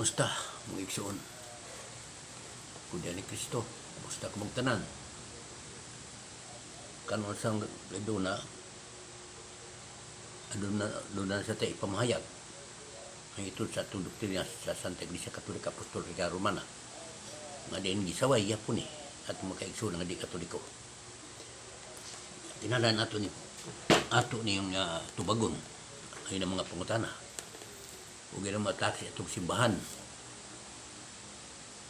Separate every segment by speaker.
Speaker 1: Kumusta, mga igsoon? Kuya ni Kristo, kumusta kamong tanan? Kanon sang aduna, aduna, aduna sa tayo ipamahayag ang ito sa atong doktrina sa Santa Iglesia Katolika Apostolika Romana nga diin gisaway yapon ni at mga kaigsoon nga di Katoliko. Tinalan ato ni yung tubagon ay ng mga pangutana ug ilang mga atake atong simbahan.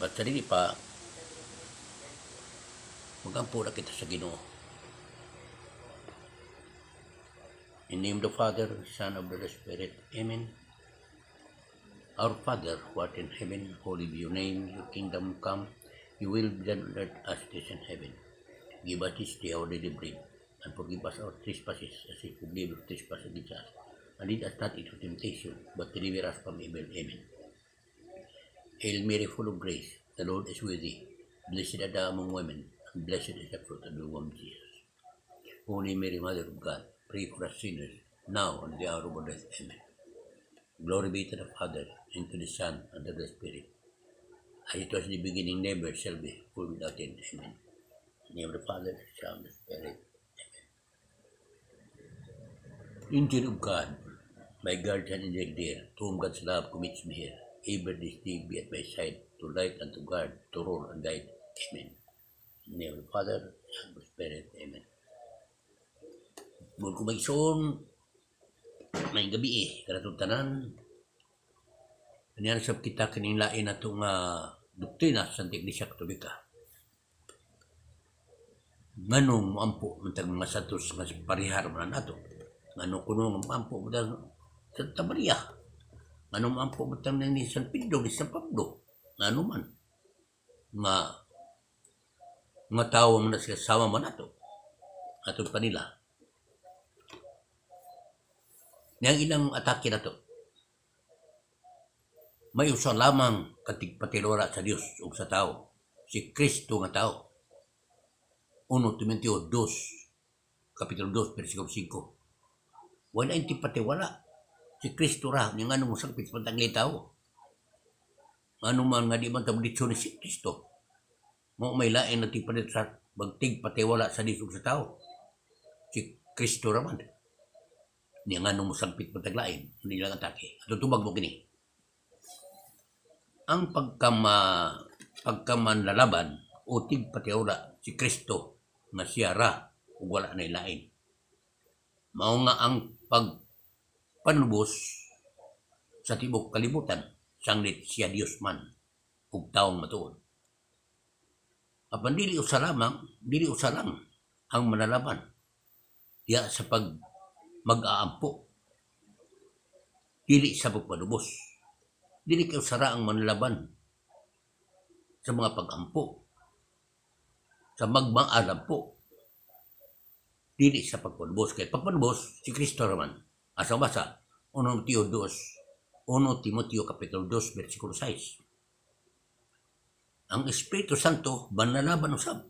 Speaker 1: But sa dili pa, magampo na kita sa Ginoo. In the name of the Father, Son of the Holy Spirit. Amen. Our Father, who art in heaven, holy be your name, your kingdom come, your will be done on earth as it is in heaven. Give us this day our daily bread, and forgive us our trespasses, as we forgive our trespass against us. And lead us not into temptation, but deliver us from evil. Amen. Hail Mary, full of grace, the Lord is with thee. Blessed art thou among women, and blessed is the fruit of thy womb, Jesus. Holy Mary, Mother of God, pray for us sinners, now and at the hour of our death. Amen. Glory be to the Father, and to the Son, and to the Spirit. As it was in the beginning, never shall be, world without end. Amen. In the name of the Father, the Son, and the Spirit. Amen. Angel of God, my guardian angel dear, to whom God's love commits me here, ever this day be at my side, to light and to guard, to rule and guide. Amen. In the name of the Father, the Son, and the Spirit. Amen. Mul ko maigsoon, may gabi eh, kanatong tanan. Aniyan sab kita kining lain nato nga doktrina sa Santa Iglesia Katolika. Nganong moampo man tag mga santos nga parehar man nato? Ngano kuno nga moampo man tag Santa Maria? Ngano moampo man tag ni San Pedro, ni San Pablo? Ngano man nga nga tawo man na sila, sama man nato atong panila. Niyang ilang atake nato. May usa lamang katigpatiwala sa Dios ug sa tao, si Kristo nga tao. 1 Timoteo 2, Kapitulo 2, versikulo 5. Wala yung tigpatiwala. Si Kristo ra, nga ngano mo sakpit sa pantagli tao. Ngano man nga di man ta ni si Kristo. Mao may lain na tigpalit sa magtigpatiwala sa Dios ug sa tao. Si Kristo ra man. Niya ngano mo sagpit pataglain, hindi lang atake. At tubag mo kini. Ang pagkamanlalaban o tigpatiwala si Kristo nga siya ra ug wala na lain. Mao nga ang pagpanubos sa tibok kalibutan sanglit siya Dios man ug taong matuod. Apan dili usa lamang, dili usa lang ang manalaban diya sa pag mag-aampo. Dili sa pagpanubos. Dili kay usara ang manlaban sa mga pag-ampo, sa magmaalampo. Dili sa pagpanubos. Kay pagpanubos, si Kristo raman. Asa basa? 1 Timoteo 2, 1 Timoteo Kapitulo 2, versikulo 6. Ang Espiritu Santo manlalaban usab.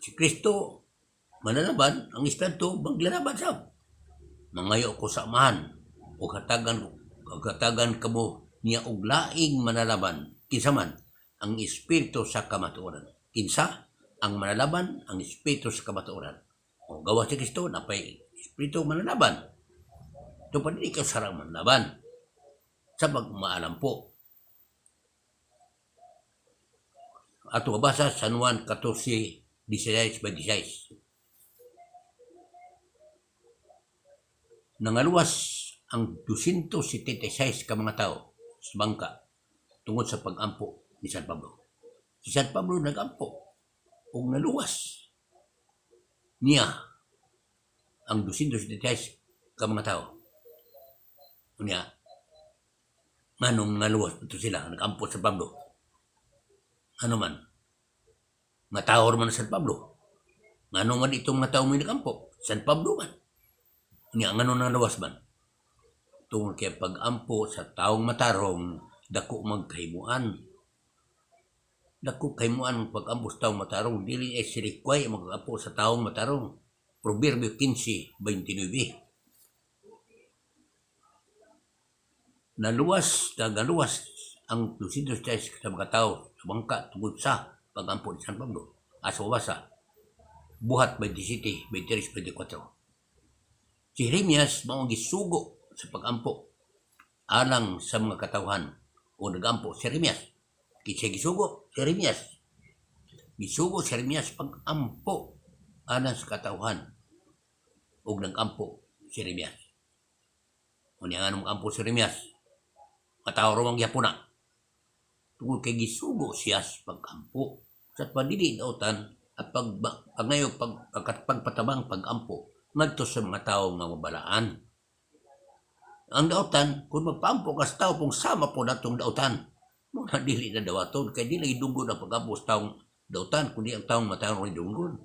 Speaker 1: Si Kristo manlalaban, ang Espiritu maglalaban sab. Mangayo ko sa Amahan ug hatagan kamo niya og laing manalaban. Kinsa man? Ang Espiritu sa kamatuoran. Kinsa? Ang manalaban, ang Espiritu sa kamatuoran. O gawa si Kristo, napay Espiritu manalaban. Ito pa dili ka sarang manlaban sa pagmaalampo. Ato mabasa San Juan 14, 16 by 16. Nangaluwas ang 276 ka mga tao sa bangka tungod sa pag-ampo ni San Pablo. Si San Pablo nag-ampo ug naluwas niya ang 276 ka mga tao. Unya, nganong naluwas ito sila, nag-ampo sa Pablo? Ano man? Nga tao man San Pablo. Ngano man itong mga tao may nag-ampo? San Pablo man. Unya, ngano naluwas man? Tungod kay pag-ampo sa taong matarong, dako magkahimuan. Dako kahimuan ang pag-ampo sa taong matarong. Dili ay silikway ang mag-ampo sa taong matarong. Proverbio 15:29. Naluwas, nagaluwas ang 206 sa mga tao sa bangka tungod sa pagampo ni San Pablo. Asa mabasa? Buhat 27, 23, 24. Si Jeremias mao ang gisugo sa pagampo alang sa mga katawhan o nagampo si Jeremias. Kinsa gisugo? Si Jeremias. Gisugo si Jeremias pagampo alang sa katawhan ug nagampo si Jeremias. Unya, nganong ampo si Jeremias? Matawo ra man gyapon na. Tungod kay gisugo siya sa pagampo sa padili dautan at pag pangayo pagpatabang pagampo ngadto sa mga tawo nga mabalaan. Ang dautan, kung magpaampo ka sa tao, kung sama po natong dautan, mao na dili na dawaton, kay dili dunggon ang pagampo sa taong dautan, kundi ang taong matarong ni dunggon.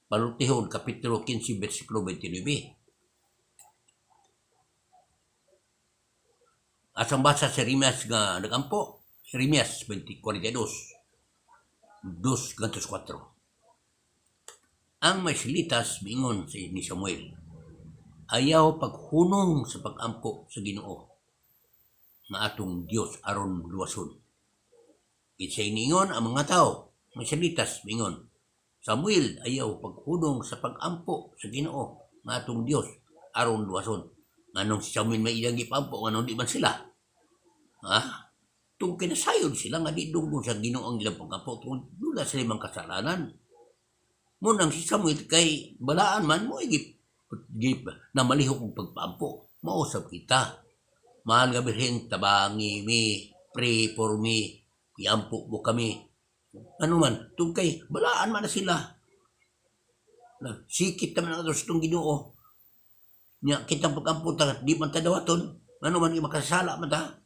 Speaker 1: Panultihon, Kapitulo 15, versikulo 29. Asang basa si Jeremias nga nagampo? Jeremias 20, 42, 2 ngadto 4. Ang mga Israelitas miingon sa ni Samuel, "Ayaw paghunong sa pagampo sa Ginoo nga atong Dios aron luwason." Kinsay niingon? Ang mga tao, mga Israelitas miingon, "Samuel, ayaw paghunong sa pagampo sa Ginoo nga atong Dios aron luwason." Nganong si Samuel may iyang gipaampo, nganong di man sila? Ha? Tungod kay nasayod sila nga di dunggon sa Ginoo ang ilang pagampo, tungod duna sila mang kasalanan. Munang si Samuel kay balaan man mo igip, gip na malihok og pagpaampo. Mausap kita. Mahal nga Birhen, tabangi mi, pray for me, iampo mo kami. Ano man, tungod kay balaan man na sila. Na, sikit naman ang atos itong Ginoo. Nya kitang pagampo ta, di man ta dawaton. Ano man, makasala man ta.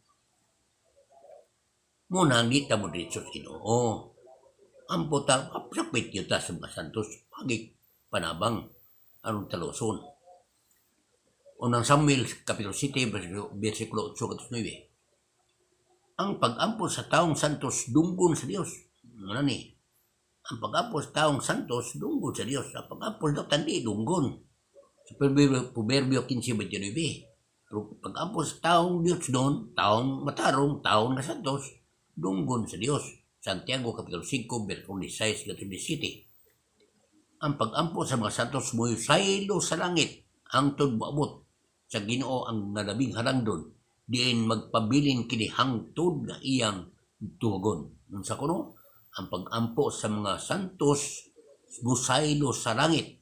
Speaker 1: Muna, di ta mo diretso sa Ginoo. Ampo ta, sapit yun ta sa mga santos. Pagi panabang aron taluson. Unang Samuel, Kapitulo 7, versikulo 8 at 9. Ang pag-ampo sa taong santos dunggon sa Dios. Ano ni? Ang pag-ampo sa taong santos dunggon sa Dios. Ang pag-ampo sa tandi dunggon. Sa Proverbio 15:29. Pero pag-ampo sa taong Dios doon, taong matarong, taong na santos, dunggon sa Dios. Santiago Kapitulo 5, versikulo 16 at 17. Ang pag-ampo sa mga santos mo'y saylo sa langit hangtod moabot sa Ginoo ang nalabing halangdon, diin magpabilin kini hangtod nga iyang tuwagon. Unsa kuno? Ang pag-ampo sa mga santos musaylo sa langit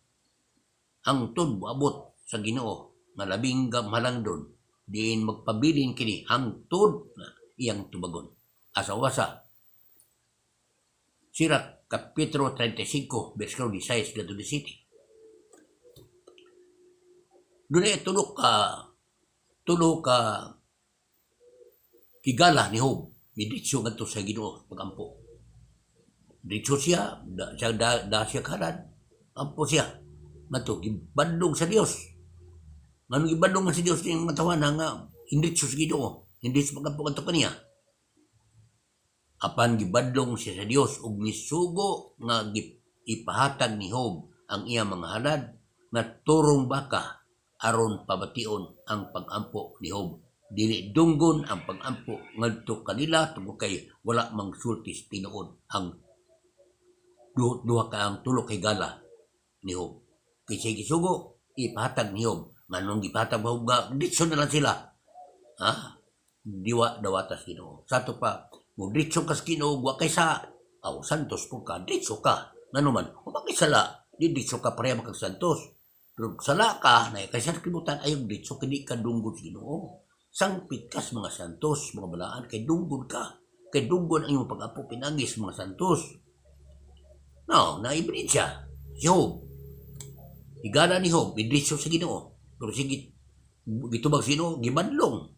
Speaker 1: hangtod moabot sa Ginoo nga labing halangdon, diin magpabilin kini hangtod nga iyang tubagon. Asa wasa? Sirak Kapitulo 35, versikulo 16 ngadto 17. Doon ay tulo ka higala ni Job. Miditso ngadto sa Ginoo pagampo. Ditso siya, da, siya da, da siya kalad. Ampo siya. Ngadto gibadlong sa Dios. Nganong gibadlong man sa Dios ning mga tawana nga inditso sa Ginoo, hindi sa pagampo ngadto kaniya? Apan gibadlong siya sa Dios ug misugo nga ipahatag ni Job ang iyang mga halad nga turong baka aron pabation ang pag-ampo ni Job. Dili dunggon ang pag-ampo ngadto kanila tungod kay wala mang sulti tinuod ang duha ka ang tulo kay gala ni Job. Kay siya gisugo, ipahatag ni Job. Nganong gipahatag mo nga ditso na lang sila? Ha? Diwa dawatas Ginoo. Sa ato pa, mo ditso ka sa Ginoo, wa kay sa aw santos po ka, ditso ka. Ngano man, wa kay sala, di ditso ka pareha makag santos. Pero sala ka, na kay sa kalibutan ayaw ditso kay di ka dunggon sa Ginoo. Sangpit ka sa mga santos, mga balaan, kay dunggon ka. Kay dunggon ang imong pag-apo pinagi sa mga santos. No, na-ebidensya. Job. Higala ni Job, idritso sa Ginoo. Pero sige, gitubag sa Ginoo, gibadlong.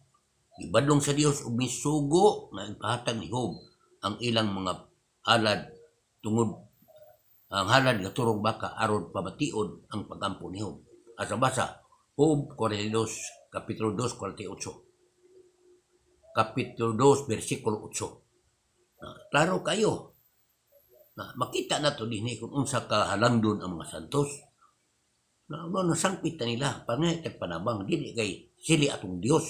Speaker 1: Gibadlong sa Dios ug misugo nga ipahatag ni Job ang ilang mga halad tungod ang halad nga turong baka aron pabation ang pagampo ni Job. Asa basa? Job 42, Kapitulo 2, 48. Kapitulo 2, versikulo 8. Na, klaro kayo. Na, makita na to dinhi kung unsa ka halangdon ang mga santos. Na, no, nasangpit na nila, pangay panabang, dili kay sili atong Dios.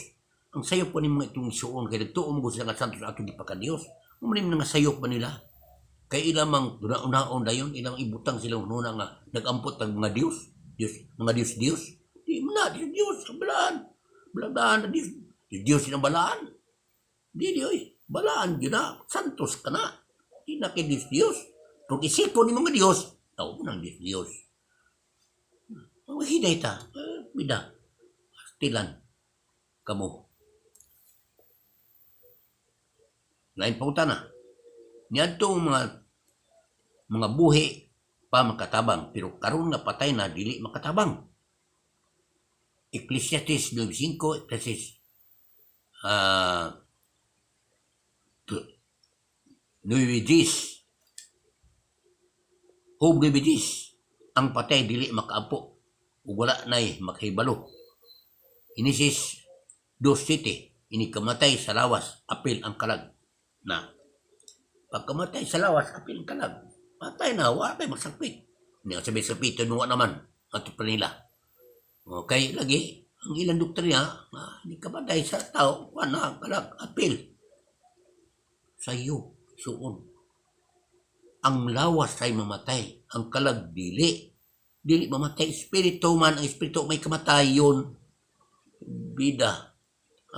Speaker 1: Ang sayop pa ni mga itong isuon kay nagtuo mo sila nga santos atong gipaka-Dios. Mo man nga sayop pa nila. Kay ilang mang una-unaon dayon, ilang ibutang silang hununa nga nagampot ang mga Dios, Dios, mga Dios Dios. Di mo na Dios Dios balaan. Balaan Dios. Dios silang balaan. Di di oy, balaan gyud na, santos ka na. Di na kay Dios Dios. Kung isipon ni mga Dios, tao mo nang Dios Dios. Ang hinay ta, eh, bida. Pastilan kamo. Lain pangutana. Niadto mga buhi pa makatabang, pero karon nga patay na dili makatabang. Ecclesiastes 9:5, Ecclesiastes 9:10. Job 9:10, ang patay dili makaampo ug wala nay makahibalo. Genesis 2:7, ini kamatay sa lawas, apil ang kalag. Na pagkamatay sa lawas, apil ang kalag. Patay na, wala tay masakpit. Hindi ang sabi sa pito, nuwa naman, ato pa nila. Okay, lagi, ang ilang doktrina, hindi kamatay sa tao, wala ang kalag, apil. Sa iyo, suon. Ang lawas ay mamatay, ang kalag dili. Dili mamatay, espiritu man, ang espiritu may kamatayon. Bida.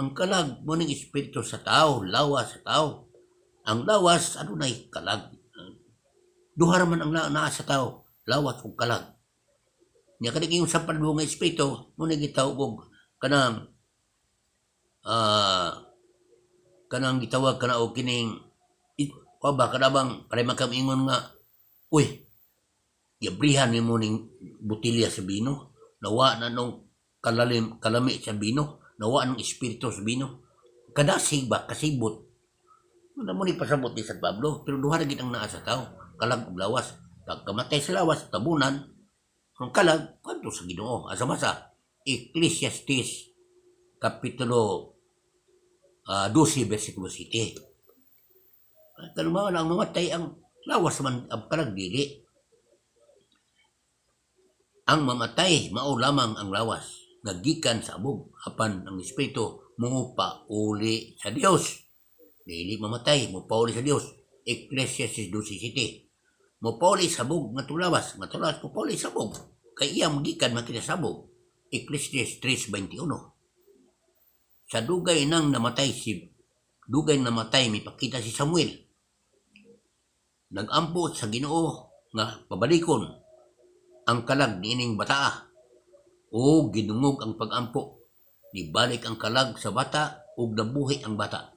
Speaker 1: Ang kalag mo ng espiritu sa tao, lawas sa tao. Ang lawas, adunay kalag. Duha man ang naa sa tao, lawas ug kalag. Nya kani yung sa nga espiritu, mo na gitawag og kanang kanang gitawag kana og kining wa ba kanabang pare makamingon nga, uy, giabrihan nimo ning botelya sa bino, nawa na nung kalalim kalami sa bino, nawa ng espiritu sa bino, kadasig ba kasibot. Wala mo ni pasabot ni San Pablo, pero duha ra gid ang naa sa tao, kalag ug lawas. Pagkamatay sa lawas, tabunan, ang kalag kadto sa Ginoo. Asa masa Ecclesiastes kapitulo 12 versikulo 7. Kaluma lang mamatay ang lawas man, ang kalag dili. Ang mamatay mao lamang ang lawas nga gikan sa abog, apan ang espiritu mopauli sa Dios. Dili mamatay, mopauli sa Dios. Ecclesiastes 12:7. Mopauli sa abog nga lawas, nga lawas mopauli sa abog. Kay iya gikan man kita sa abog. Ecclesiastes 3:21. Sa dugay nang namatay si dugay namatay, mipakita si Samuel. Nagampo sa Ginoo nga pabalikon ang kalag niining bataa. O gidungog ang pagampo. Nibalik ang kalag sa bata ug nabuhi ang bata.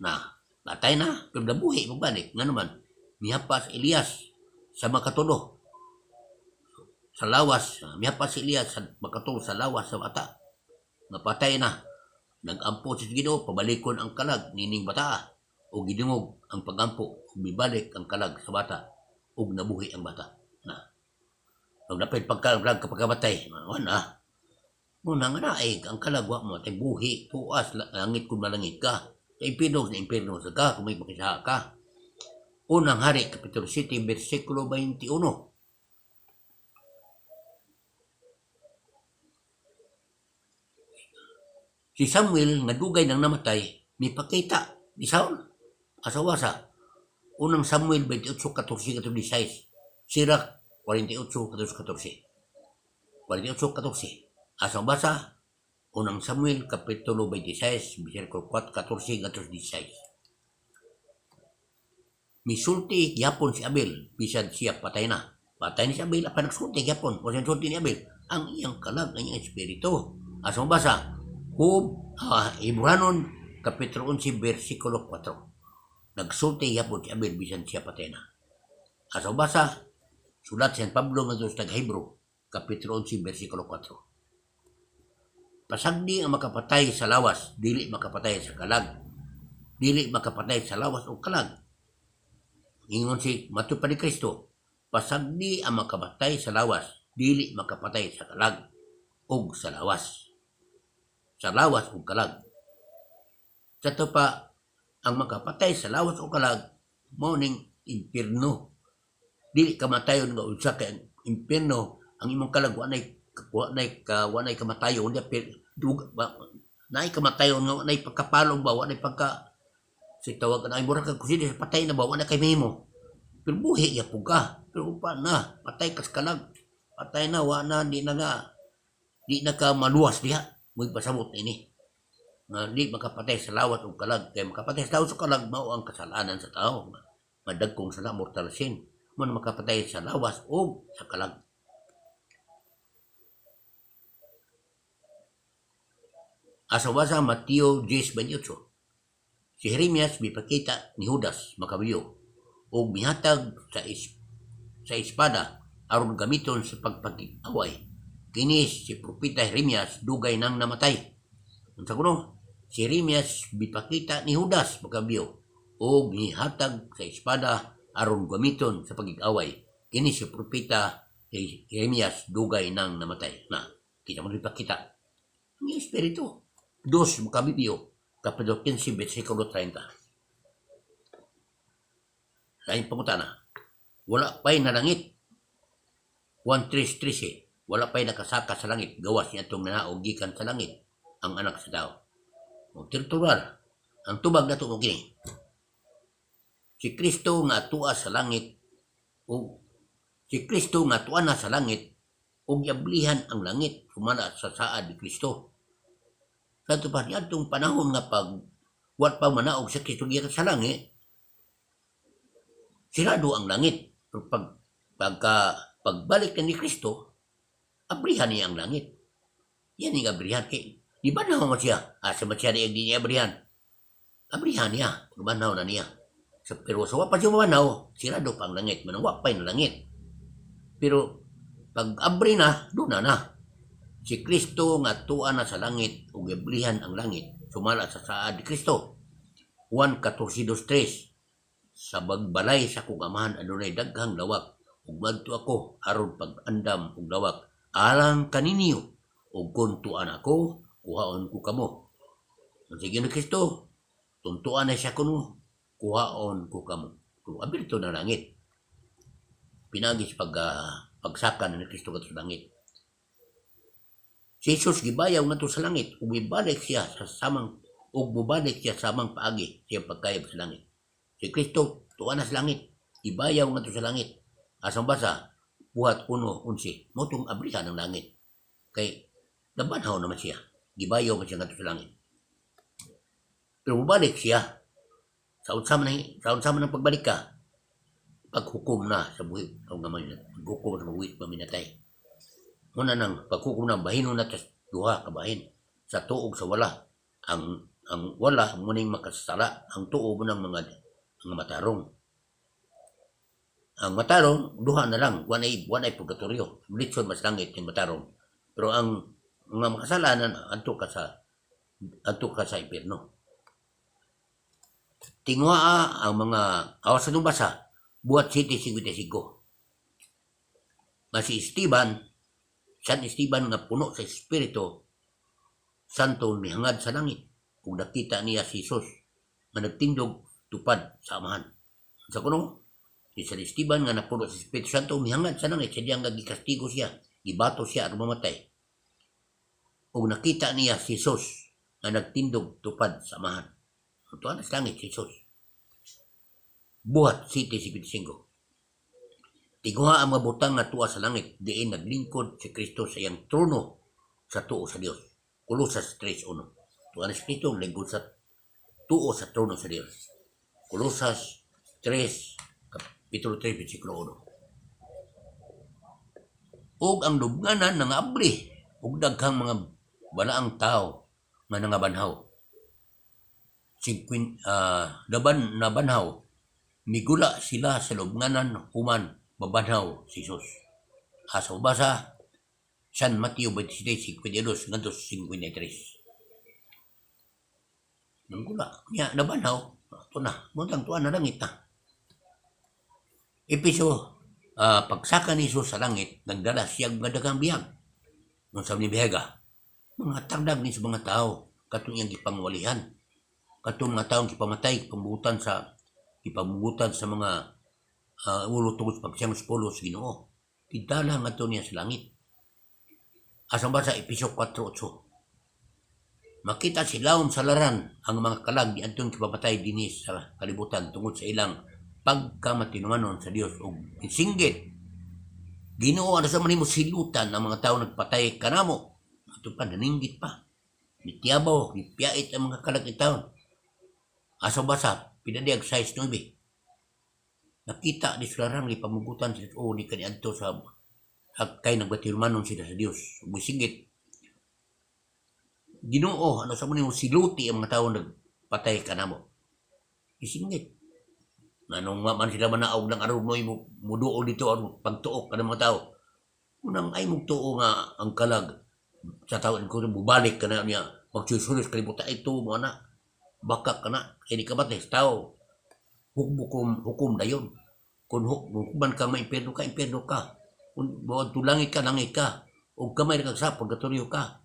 Speaker 1: Na, patay na, pero nabuhi magbalik. Nga naman, mihapas Elias sa makatulo. Sa lawas, mihapas si Elias sa makatulo sa lawas sa bata. Napatay na. Nagampo sa Ginoo, pabalikon ang kalag nining bata. O gidungog ang pagampo, ug mibalik ang kalag sa bata, ug nabuhi ang bata. Na. Pag napit pagkalag kapag kamatay, wala. Muna nga na, eh, ang kalag wa mo, tay buhi, tuas, langit kung malangit ka. Sa impirno sa ka, kung may makisaha ka. Unang Hari, Kapitulo 7, versikulo 21. Si Samuel, nga dugay nang namatay, mipakita ni Saul, asawa sa. Unang Samuel 28, 14, 16. Sirak 48, 14, 48, 14. Asang basa, Unang Samuel, Kapitulo 26, versikulo 4, 14, 16. Misulti gyapon si Abel, bisan siya patay na. Patay ni si Abel, apan nagsulti gyapon. O siya sulti ni Abel, ang iyang kalag, ang iyang espiritu. Asang basa, Job, Hebranon, Kapitulo 11, versikulo 4. Nagsulti gyapon si Abel, bisan siya patay na. Asang basa, sulat si San Pablo ngadto sa taga-Hebro, Kapitulo 11, versikulo 4. Pasagdi ang makapatay sa lawas, dili makapatay sa kalag. Dili makapatay sa lawas o kalag. Ingon si matud pa ni Kristo, pasagdi ang makapatay sa lawas, dili makapatay sa kalag ug sa lawas. Sa lawas ug kalag. Sa to pa, ang makapatay sa lawas o kalag, mao ning impierno. Dili kamatayon nga unsa kay ang impierno, ang imong kalag wa nay kamatayon, unya dug, ba, Naay kamatayon nga naay pagkapalong ba, wa nay pagka si tawag na ay mura kag kusina sa patay na ba, wa na kay mahimo. Pero buhi ya pud ka. Pero pa na, patay kas kalag. Patay na, wa na, di na nga, di na ka maluwas diha. Mo'y pasabot ini. Nga di makapatay sa lawas o kalag. Kaya makapatay sa lawas o kalag, mao ang kasalanan sa tao. Madagkong sala, mortal sin. Man makapatay sa lawas o sa kalag. Asa basa Mateo 10:28. Si Jeremias mipakita ni Judas Macabeo ug mihatag sa espada aron gamiton sa pagpakig-away. Kini si propeta Jeremias dugay nang namatay. Unsa kuno? Si Jeremias mipakita ni Judas Macabeo ug mihatag sa espada aron gamiton sa pagkig-away. Kini si propeta Jeremias dugay nang namatay. Na, kita mo mipakita. Ang espiritu. Dos Macabeo, Kapitulo 15, versikulo 30. Laing pangutana. Wala pa'y nalangit. 1.3.13. Wala pa'y nakasaka sa langit. Gawas niya itong nanaog gikan sa langit ang anak sa tao. O tirtural. Ang tubag na mo kini. Si Kristo nga atua sa langit o si Kristo nga atua na sa langit ug yablihan ang langit sumala sa saad ni Kristo. Sa pa niya itong panahon nga pag wat pa manaog sa Kristo gikan sa langit, sirado ang langit. Pero pagbalik na ni Kristo, abrihan niya ang langit. Yan ang abrihan. Kay, di ba na mo siya? Asa man siya di niya abrihan? Abrihan niya. Pagmanaw na niya. So, pero sa wapa siya mamanaw, sirado pa ang langit. Manang wapay na langit. Pero pag abri na, doon na na. Si Kristo nga tuwa na sa langit ug giblihan ang langit sumala sa saad ni Kristo. Juan 14:3. Sa bagbalay sa akong amahan adunay daghang lawak ug madto ako aron pag-andam og lawak alang kaninyo ug kun tuan ako kuhaon ko kamo. Ang sige ni Kristo, tuntuan na siya kuno, kuhaon ko kamo. Kung abirto na langit, pinagi sa pagsaka na ni Kristo kadto sa langit. Si Jesus gibayaw ngadto sa langit ug mibalik siya sa samang ug mubalik siya sa samang paagi siya pagkayab sa langit. Si Kristo tuwa na sa langit, gibayaw ngadto sa langit. Asang basa Buhat 1:11, mao tong abrihan ang langit. Kay nabanhaw naman siya, gibayaw man siya ngadto sa langit. Pero mubalik siya sa unsa man sa unsa man ang pagbalik ka, paghukom na sa buhi o nga mga paghukom sa buhi paminatay. Muna nang paghukom na bahinon na tas duha ka bahin sa tuog sa wala. Ang wala muning makasala, ang tuo mo ng mga matarong. Ang matarong duha na lang, wanay purgatorio. Litson mas langit yung matarong. Pero ang mga makasalanan adto ka sa impierno. Tingwaa ang mga awas sa basa Buhat 7:55. Nga si Esteban, San Esteban nga puno sa Espiritu Santo mihangad sa langit ug nakita niya si Jesus nga nagtindog tupad sa Amahan. Sa kuno, si San Esteban nga napuno sa Espiritu Santo mihangad sa langit sa diyang nga gikastigo siya, gibato siya aron mamatay. Ug nakita niya si Jesus nga nagtindog tupad sa Amahan. Tuan sa langit si Jesus. Buhat 7:55. Tinguha ang mga butang nga tuwa sa langit, diin naglingkod si Kristo sa iyang trono sa tuo sa Dios. Kolosas 3:1. Tuwa na si Kristo lingkod sa tuo sa trono sa Dios. Kolosas 3, Kapitulo 3, versikulo 1. Ug ang lubnganan nangabli ug daghang mga balaang tao nga nangabanhaw. Singkwin, daban nabanhaw, migula sila sa lubnganan human mabanhaw si Jesus. Asa basa San Mateo 26:52 ngadto 53. Nanggula niya nabanhaw ito na mutang tuan na langit na. Episo pagsaka ni Jesus sa langit nagdala siya og daghang bihag. Nung sa ni bihaga, mga tagdag ni sa mga tao katong iyang gipangwalihan, katong mga taong gipamatay, gipamubutan sa mga ulo tungod sa pagsiyang sa sa Ginoo. Gidala ngadto niya sa langit. Asang basa Episo 4:8. Makita sa ilawom sa laran ang mga kalag niadtong gipapatay dinhi sa kalibutan tungod sa ilang pagkamatinumanon sa Dios ug isinggit, "Ginoo, ano sa man nimo silutan ang mga tao nagpatay kanamo?" Ato pa naninggit pa. Nitiyabaw, nipiyait ang mga kalag taon. Asa basa, pinadiyag 6:9. Nakita ni sila ni pamugutan sila o ni kaniadto sa kay nagmatinumanon sila sa Dios. Ug misinggit, "Ginoo, ano sa mo nimo siluti ang mga tao nagpatay kanamo?" Isingit. Nganong man sila manaog ng aron mo muduol dito aron pagtuok kanang mga tao. Unang ay mong tuo nga ang kalag sa tao ko bubalik ka na niya magsusunod sa kalibutan ito mo na baka ka na kay di ka batay sa tao, hukom hukom dayon. Kung hukuman ka maimpierno ka, impierno ka. Kung buod langit ka, langit ka. Ug kamay ra kag sa purgatorio ka.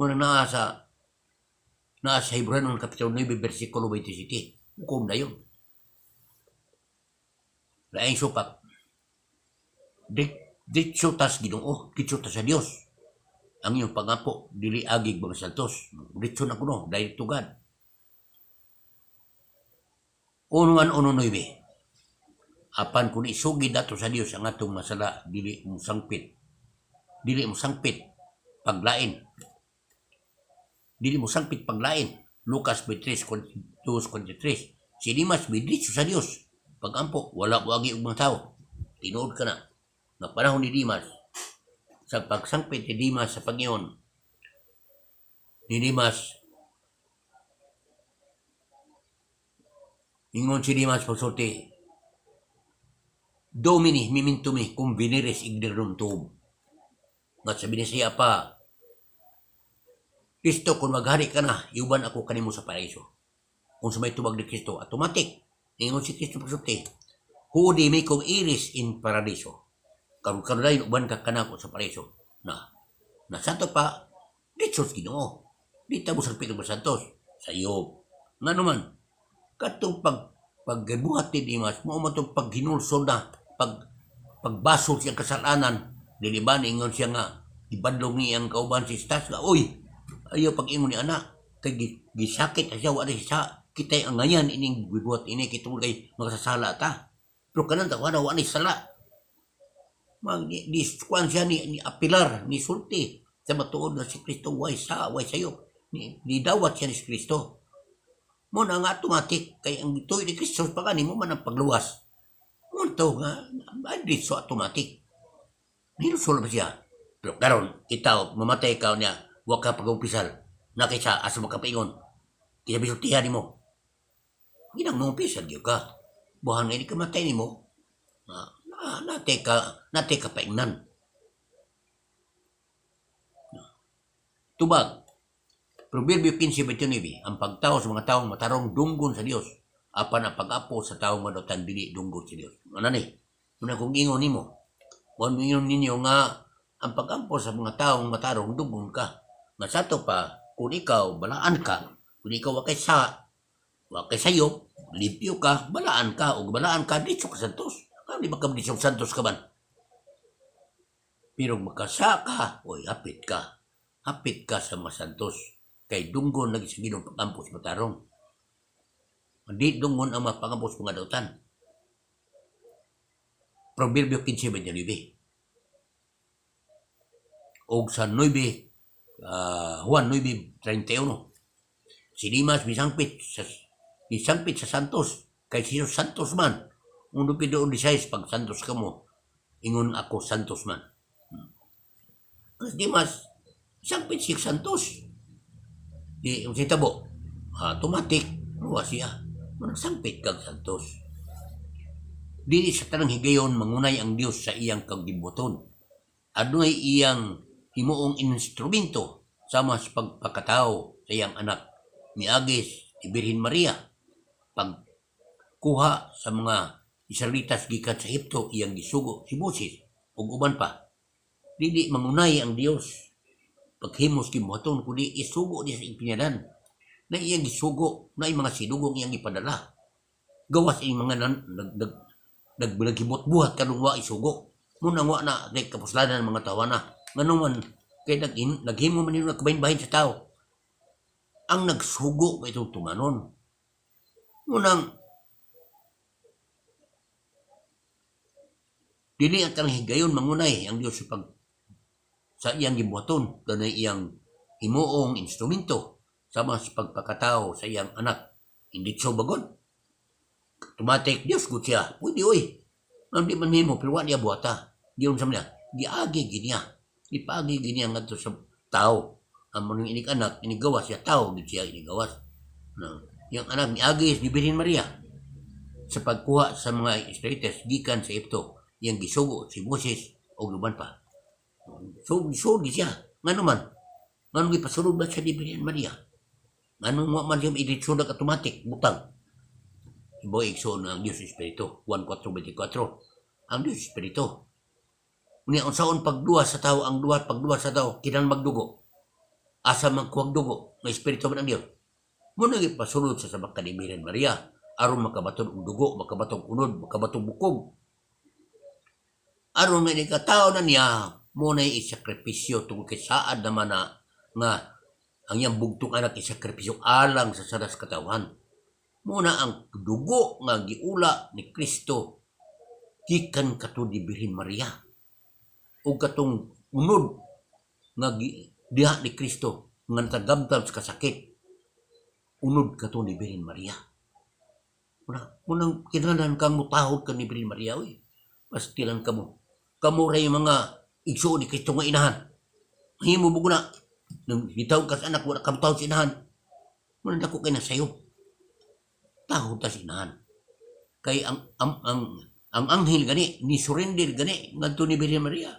Speaker 1: Muna naa sa Hebreo kapitulo 9 bersikulo 27. Hukom dayon. Laing supak. Ditso tas Ginoo, ditso tas sa Dios. Ang iyong pangapo dili agig mga santos. Ditso na kuno dahil tugad. 1:19. Apan kung isugid nato sa Dios ang atong masala, dili mo sangpit. Dili mo sangpit paglain. Dili mo sangpit paglain. Lucas 23:43. Si Dimas midritso sa Dios. Pagampo, wala mo agi og mga tao. Tinuod ka na. Nga panahon ni Dimas, sa pagsangpit ni Dimas sa Panginoon, ni Dimas, ingon si Dimas pagsulti, "Domini, memento me, cum veneris ignorum tuum." Nga sa Binisaya pa, "Kristo, kung maghari ka na, iuban ako kanimo sa paraiso." Kung sa may tubag ni Kristo, automatic. Ingon si Kristo pagsulti, "Hodie mecum eris in paradiso." Karon karon dayon uban ka kanako sa paraiso. Na, na santo pa, ditso sa Ginoo. Di ta mo sangpit og santos sa iyo. Nga naman, katong pagbuhat ni Dimas, mao man tong paghinulsol na, pagbasol siyang kasalanan, dili ba ingon siya nga ibadlong ni ang kauban si Stas nga, "Oy, ayaw pag-ingon ni anak kay gisakit siya, wa siya kitay ang ngayan ining gibuhat ini kay tungod kay makasasala ta." Pero kanan ta wala wa ni sala. Mag di kuan siya ni apilar ni sulti sa matuod na si Kristo way sa way sayo ni dawat siya ni Kristo. Mo na nga automatic kay ang gituyo ni Kristo pagani mo man ang pagluwas mo to nga ay di so automatic. Nilusol ba siya? Pero karon itaw mamatay ka niya, wa ka pag-umpisal na kaysa asa makapaingon kaya bisultihan nimo ginang mumpisal gyud ka buhan nga di ka matay nimo na, na, nate ka paingnan. Tubag Proverbio 15:29, ang pagtao sa mga taong matarong dunggon sa Dios, apan ang pag-apo sa taong madotan dili dunggon sa Dios. Ano ni? Muna kung ingon nimo, mo ingon ninyo nga ang pag-ampo sa mga taong matarong dunggon ka. Nga sa ato pa, kung ikaw balaan ka, kung ikaw wa kay sayo, limpyo ka, balaan ka, ug balaan ka, ditso ka santos. Ano di ba ka ditso santos ka man? Pero makasa ka, oy, hapit ka. Hapit ka sa mga santos. Kay dunggon lagi sa Ginoo pag-ampo sa matarong. Di dunggon ang mga pangampos mga dautan. Proverbio 15:29. Og sa 9, Juan 9:31. Si Dimas misangpit sa Santos kay si Jesus Santos man. Uno pido size pag Santos ka mo, ingon ako Santos man. Kasi Dimas sangpit si Santos. Di ang sitabo, automatic ruwa siya. Manang sangpit kag Santos. Dili sa tanang higayon mangunay ang Dios sa iyang kaggibuton. Adunay iyang himuong instrumento sama sa pagpakatao sa iyang anak miagis ni Birhen Maria. Pagkuha sa mga Israelitas gikan sa Ehipto, iyang gisugo si Moses ug uban pa. Dili mangunay ang Dios paghimos gibuhaton kundi isugo niya sa ipinadan na iyang gisugo na mga sinugong iyang ipadala gawas ing mga nan, nag, nag, nag, naghibot-buhat kanong wa isugo muna wa na kay kapuslanan ng mga tawana. Ngano man kay naghimo man nila kabahin-bahin sa tao. Ang nagsugo ba itong tumanon? Munang dili ang tanang higayon mangunay ang Dios sa pag sa iyang gibuhaton, kanay iyang himuong instrumento sama sa pagpakatao sa iyang anak. Hindi siya bagon. Automatic, Dios gud siya. Pwede oy. Ang di man himo, pero wa niya buhata. Giyon sa niya, giagi giniya. Gipaagi giniya ngadto sa tao. Ang mga inig anak, inigawas siya, tao gid siya inigawas. No. Yung anak niagi ni Birhen Maria sa pagkuha sa mga Israelites gikan sa Ehipto, iyang gisugo si Moses o uban pa. So, gisugo siya. Ngano man? Ngano gipasulod ba siya ni Birhen Maria? Ngano mo man siya iditso nag automatic butang? Ibo igsoon ang Diyos Espiritu. Juan 4:24. Ang Diyos Espiritu. Unya unsaon pagduwa sa tao, ang duwa pagduwa sa tao kinahanglan magdugo. Asa man kuhag dugo nga espiritu man ang Dios? Mo na gipasulod sa sabak ni Birhen Maria aron makabaton og dugo, makabaton og unod, makabaton og bukog. Aron nga ikatao na niya, mo na isakripisyo tungod kay saad naman na nga ang iyang bugtong anak isakripisyo alang sa salas katawhan. Muna ang dugo nga giula ni Kristo gikan kato ni Birhen Maria ug katong unod nga diha ni Kristo nga natagamtam sa kasakit, unod kato ni Birhen Maria. Muna, munang kinahanglan kang mutahod ka ni Birhen Maria oy. Pastilan kamo. Kamo ray mga igsuon ni Kristo nga inahan. Mahimo mo guna. Nang gitawag ka sa anak, wala ka mutahod sa inahan. Muna dako kay na sayo. Tahod ta sa inahan. Kay ang anghel gani ni surrender gani ngadto ni Birhen Maria.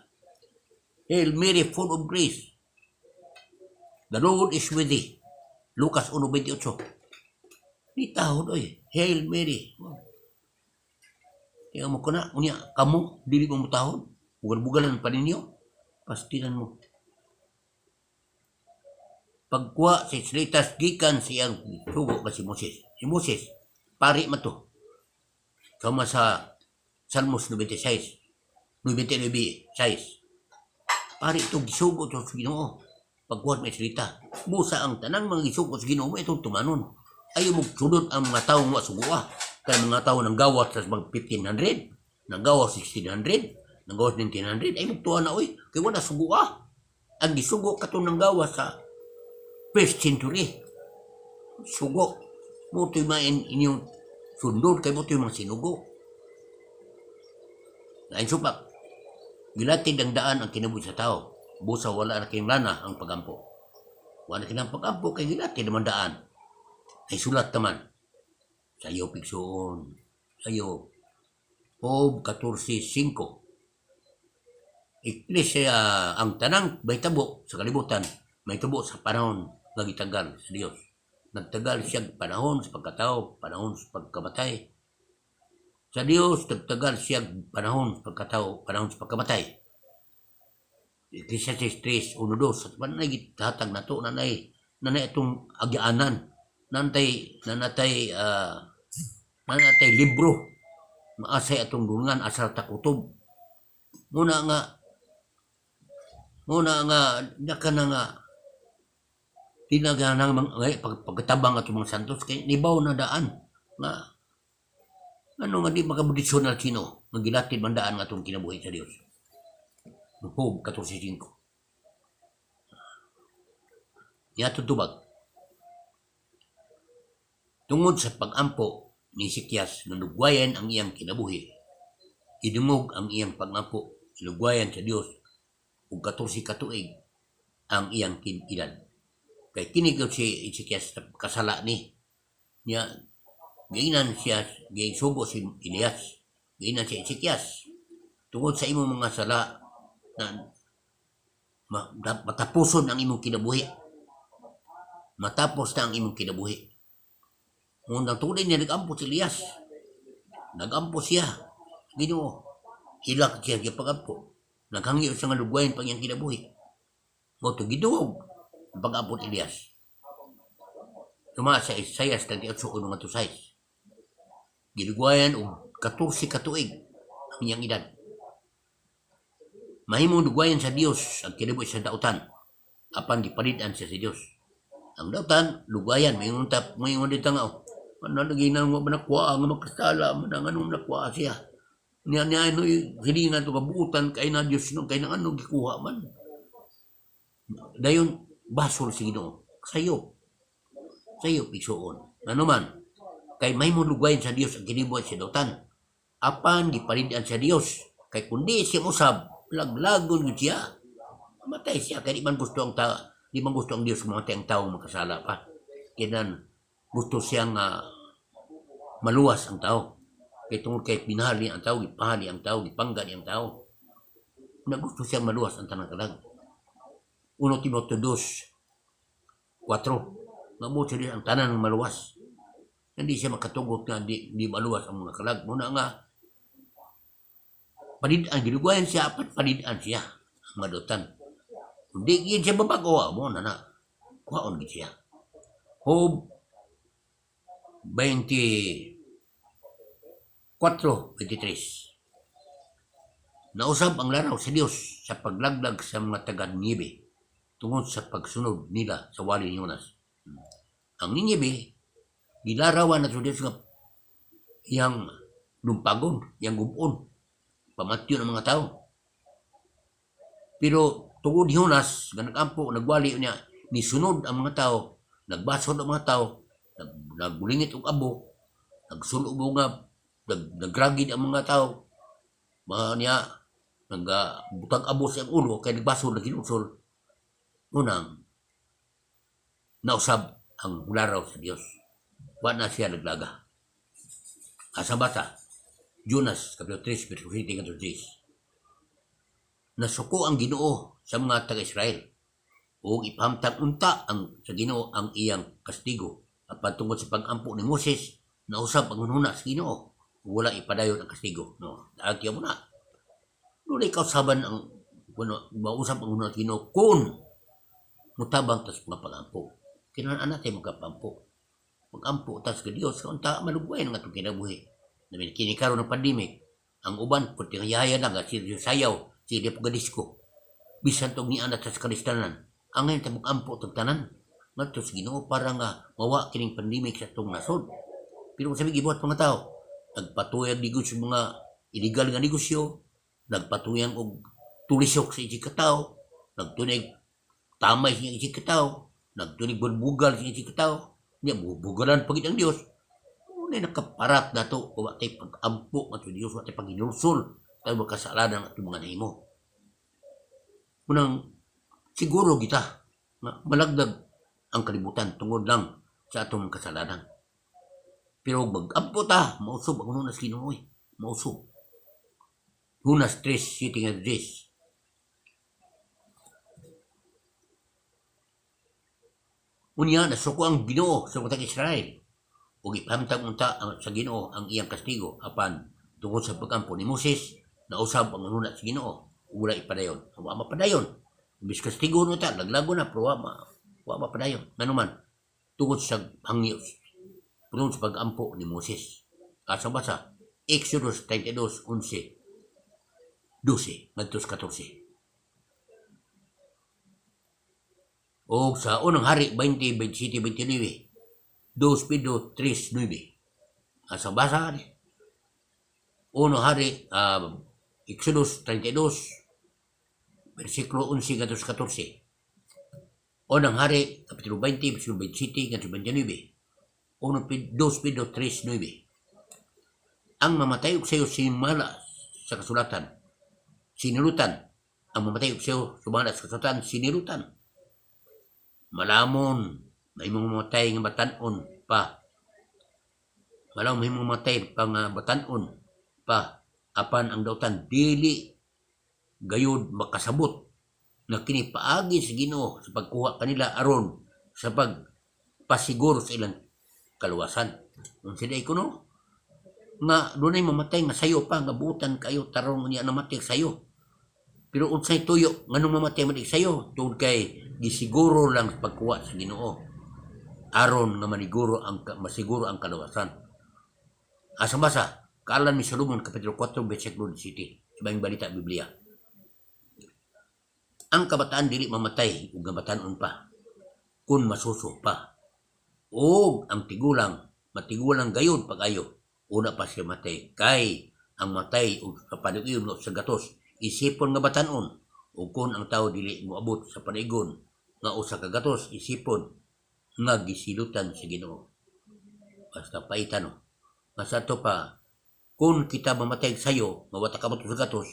Speaker 1: "Hail Mary, full of grace. The Lord is with thee." Lucas 1:28. Di tahod oy. Hail Mary. Tingnan mo ko na, unya, kamo, dili mo mutahod. Bugal-bugalan pa ninyo. Pastilan mo. Pagkuha sa Israelitas gikan sa iyang sugo ba si Moses. Si Moses, pari man to. Sama sa Salmos 96, 99, 6. Pari ito, gisugo to sa Ginoo. Pagkuha sa Israelita. Busa ang tanang mga gisugo sa Ginoo mo itong tumanon. Ayaw mo sunod ang mga tawo nga sugua. Kaya mga tao nang gawas sa mga 1500, nanggawas 1600, nanggawas 1900, ay magtuwa na oy. Kaya wala sugua. Ang gisugo katong nanggawas sa first century. Sugo. Mo ito'y mga inyong sundon, kay mo ito'y mga sinugo. Lain supak. Gilatid ang daan ang kinabuhi sa tao. Busa wala na kayong lana ang pagampo. Wala na kinang pagampo kay gilatid naman daan. Ay sulat naman. Sa iyo pigsuon. Sa iyo. Job 14:5. Iglesia ang tanang mahitabo sa kalibutan, mahitabo sa panahon nga gitagal sa Dios. Nagtagal siya panahon sa pagkatao, panahon sa pagkamatay. Sa Dios nagtagal siya panahon sa pagkatao, panahon sa pagkamatay. Ecclesiastes 3:1-2 sa nanay gihatag nato, nanay nanay itong agyaanan, nantay nanatay nanatay libro maasay atong dungan asar ta kutob. Muna nga naka na nga tinaganang mga pagkatabang atong mga santos kay nibaw na daan nga ano nga di makabudisyon sino nga gilatid man daan nga atong kinabuhi sa Dios. Job 14:5. Niadto tubag. Tungod sa pag-ampo ni Ezekias nga lugwayan ang iyang kinabuhi, gidungog ang iyang pag-ampo, lugwayan sa Dios ug 14 ka tuig ang iyang edad. Kay kini gyud si Ezekias kasala ni niya, giinan siya, gisugo si Elias, giinan si Ezekias, "Tungod sa imong mga sala na matapuson ang imong kinabuhi, matapos na ang imong kinabuhi." Ngunang tuloy niya nag-ampo si Elias, nag-ampo siya Ginoo, hilak siya gipagampo, naghangyo siya nga lugwayan pang iyang kinabuhi. Mao to giduog ang pag-ampo ni Elias. Tuma sa Isaias 38:1 ngadto 6. Gilugwayan og 14 ka tuig ang iyang edad. Mahimong lugwayan sa Dios ang kinabuhi sa dautan apan gipalid-an siya sa Dios. Ang dautan, lugayan, may tap, may dito nga, oh. Ano lagi na mo nakuha nga makasala man ang anong nakuha siya. Niya niya ano hilingan to kabuutan kay na Dios no kay na ano gikuha man. Dayon basol si Ginoo. Sayop. Sayop, igsuon. Ano man kay may mo lugayan sa Dios ang kinibuhat sa dautan. Apan gipalid-an sa Dios kay kundi siya usab laglagon gyud siya. Matay siya kay di man gusto ang ta di man gusto ang Dios mamatay ang tao makasala pa. Kinan gusto siya nga maluwas ang tao. Kay tungod kay minahal niya ang tao, gipahal niya ang tao, gipangga niya ang tao. Na gusto siyang maluwas ang tanang kalag. 1 Timoteo 2, 4. Nga mo siya ang tanan ng maluwas. Hindi siya makatugot nga di maluwas ang mga kalag. Muna nga, palid-an, gilugayan siya, apat palid-an siya, ang madutan. Hindi gid siya mabago, mo na na. Kuhaon gid siya. Job 24:23. Nausab ang laraw sa Dios sa paglaglag sa mga taga Ninibe tungod sa pagsunod nila sa wali ni Jonas. Ang Ninibe, gilarawan na sa Dios nga yang lumpagon, yang gubon, pamatyo ng mga tao. Pero tungod ni Jonas, nga nagampo, nagwali niya, nisunod ang mga tao, nagbasod ang mga tao, nagbulingit og abo, nagsulo nga, nagragid ang mga tao, mga niya, nagbutag abo sa ulo, kay nagbasod, naghinusol, unang, nausab ang laraw sa Dios. Wa na siya naglaga. Asa bata, Jonas, Kapitulo 3, verso 7 ngadto 10. Nasuko ang Ginoo sa mga taga-Israel ug ipahamtang unta ang sa Ginoo ang iyang kastigo. Apan tungod sa pag-ampo ni Moses, nausab ang hunhuna sa Ginoo. Wala ipadayon ang kastigo. No, dahil mo na. Dunay kausaban ang kuno mausab ang hunhuna sa Ginoo kung mutabang tas mga pag-ampo. Kinahanglan anak tayo magkapampo. Mag-ampo tas ka Dios unta malugway ang atong kinabuhi. Namin kini karon ng pandemic, ang uban pud yaya lang sige sayaw, sige po disco. Bisan tog ni anak sa Kristanan, ang ngayon ta mag-ampo tag tanan. Ngadto sa Ginoo para nga mawa kining pandemic sa atong nasod. Pero kung sabi gibuhat mga tao, nagpatuyag negosyo mga illegal nga negosyo, nagpatuyang og tulisok sa isig ka tawo, nagtunig tamay sa isig ka tawo, nagtunig bulbugal sa isig ka tawo, niya bubugalan pagid ang Dios. Unay nakaparat na to, wa tay pag-ampo ngadto Dios, wa tay paghinulsol, tayo makasalanan atong mga nahimo. Unang siguro kita nga malagdag ang kalibutan tungod lang sa atong kasalanan. Pero mag-ampo ta, mausob ang hunas Ginoo, eh. Mausob. Jonas 3, 7 nga 10. Unya, nasuko ang Ginoo sa mga Israel. Ug ipahamtang unta sa Ginoo ang iyang kastigo apan tungod sa pagampo ni Moses, nausab ang hunhuna sa Ginoo ug wala ipadayon. Wa mapadayon. Imbis kastigo no ta, laglago na pero wa mapadayon. Ngano man tungod sa hangyo, tungod sa pag-ampo ni Moses. Asa basa? Exodus 32, 11, 12, ngadto sa 14. O sa Unang Hari 20, 27, 29, 2 Pedro 3, 9. Asa basa ni? Uno Hari, Exodus 32, versikulo 11 ngadto sa 14. Unang Hari, Kapitulo 20, versikulo 27 ngadto 29. 1 2 Pedro 3, 9. Ang mamatay og sayo sinumala sa kasulatan, sinilutan. Ang mamatay og sayo sumala sa kasulatan, sinilutan. Malamon, may mga mamatay nga batan-on pa. Malamon may mga mamatay pa nga batan-on pa. Apan ang dautan dili gayud makasabot na kini paagi sa Ginoo sa pagkuha kanila aron sa pagpasiguro sa ilang kaluwasan. Unsa day kuno? Nga dunay mamatay nga sayo pa nga butan kayo tarong niya namatay sayo. Pero unsay tuyo nganong mamatay man sayo tungod kay gisiguro lang sa pagkuha sa Ginoo aron nga maniguro ang masiguro ang kaluwasan. Asa basa? Kaalan ni Solomon kapitulo 4 bersikulo 17 sa Maayong Balita Biblia. Ang kabataan dili mamatay ug gabatanon pa. Kung masuso pa. O ang tigulang, matigulang gayud pag-ayo, una pa siya matay. Kay ang matay og sa panag-iyon sa gatos, isipon nga batanon, o kung ang tao dili moabot sa panaigon nga usa ka gatos, isipon nga gisilutan sa Ginoo. Basta paitan, no. Nga sa pa, kung kita mamatay sayo, nga wa ta kaabot sa gatos,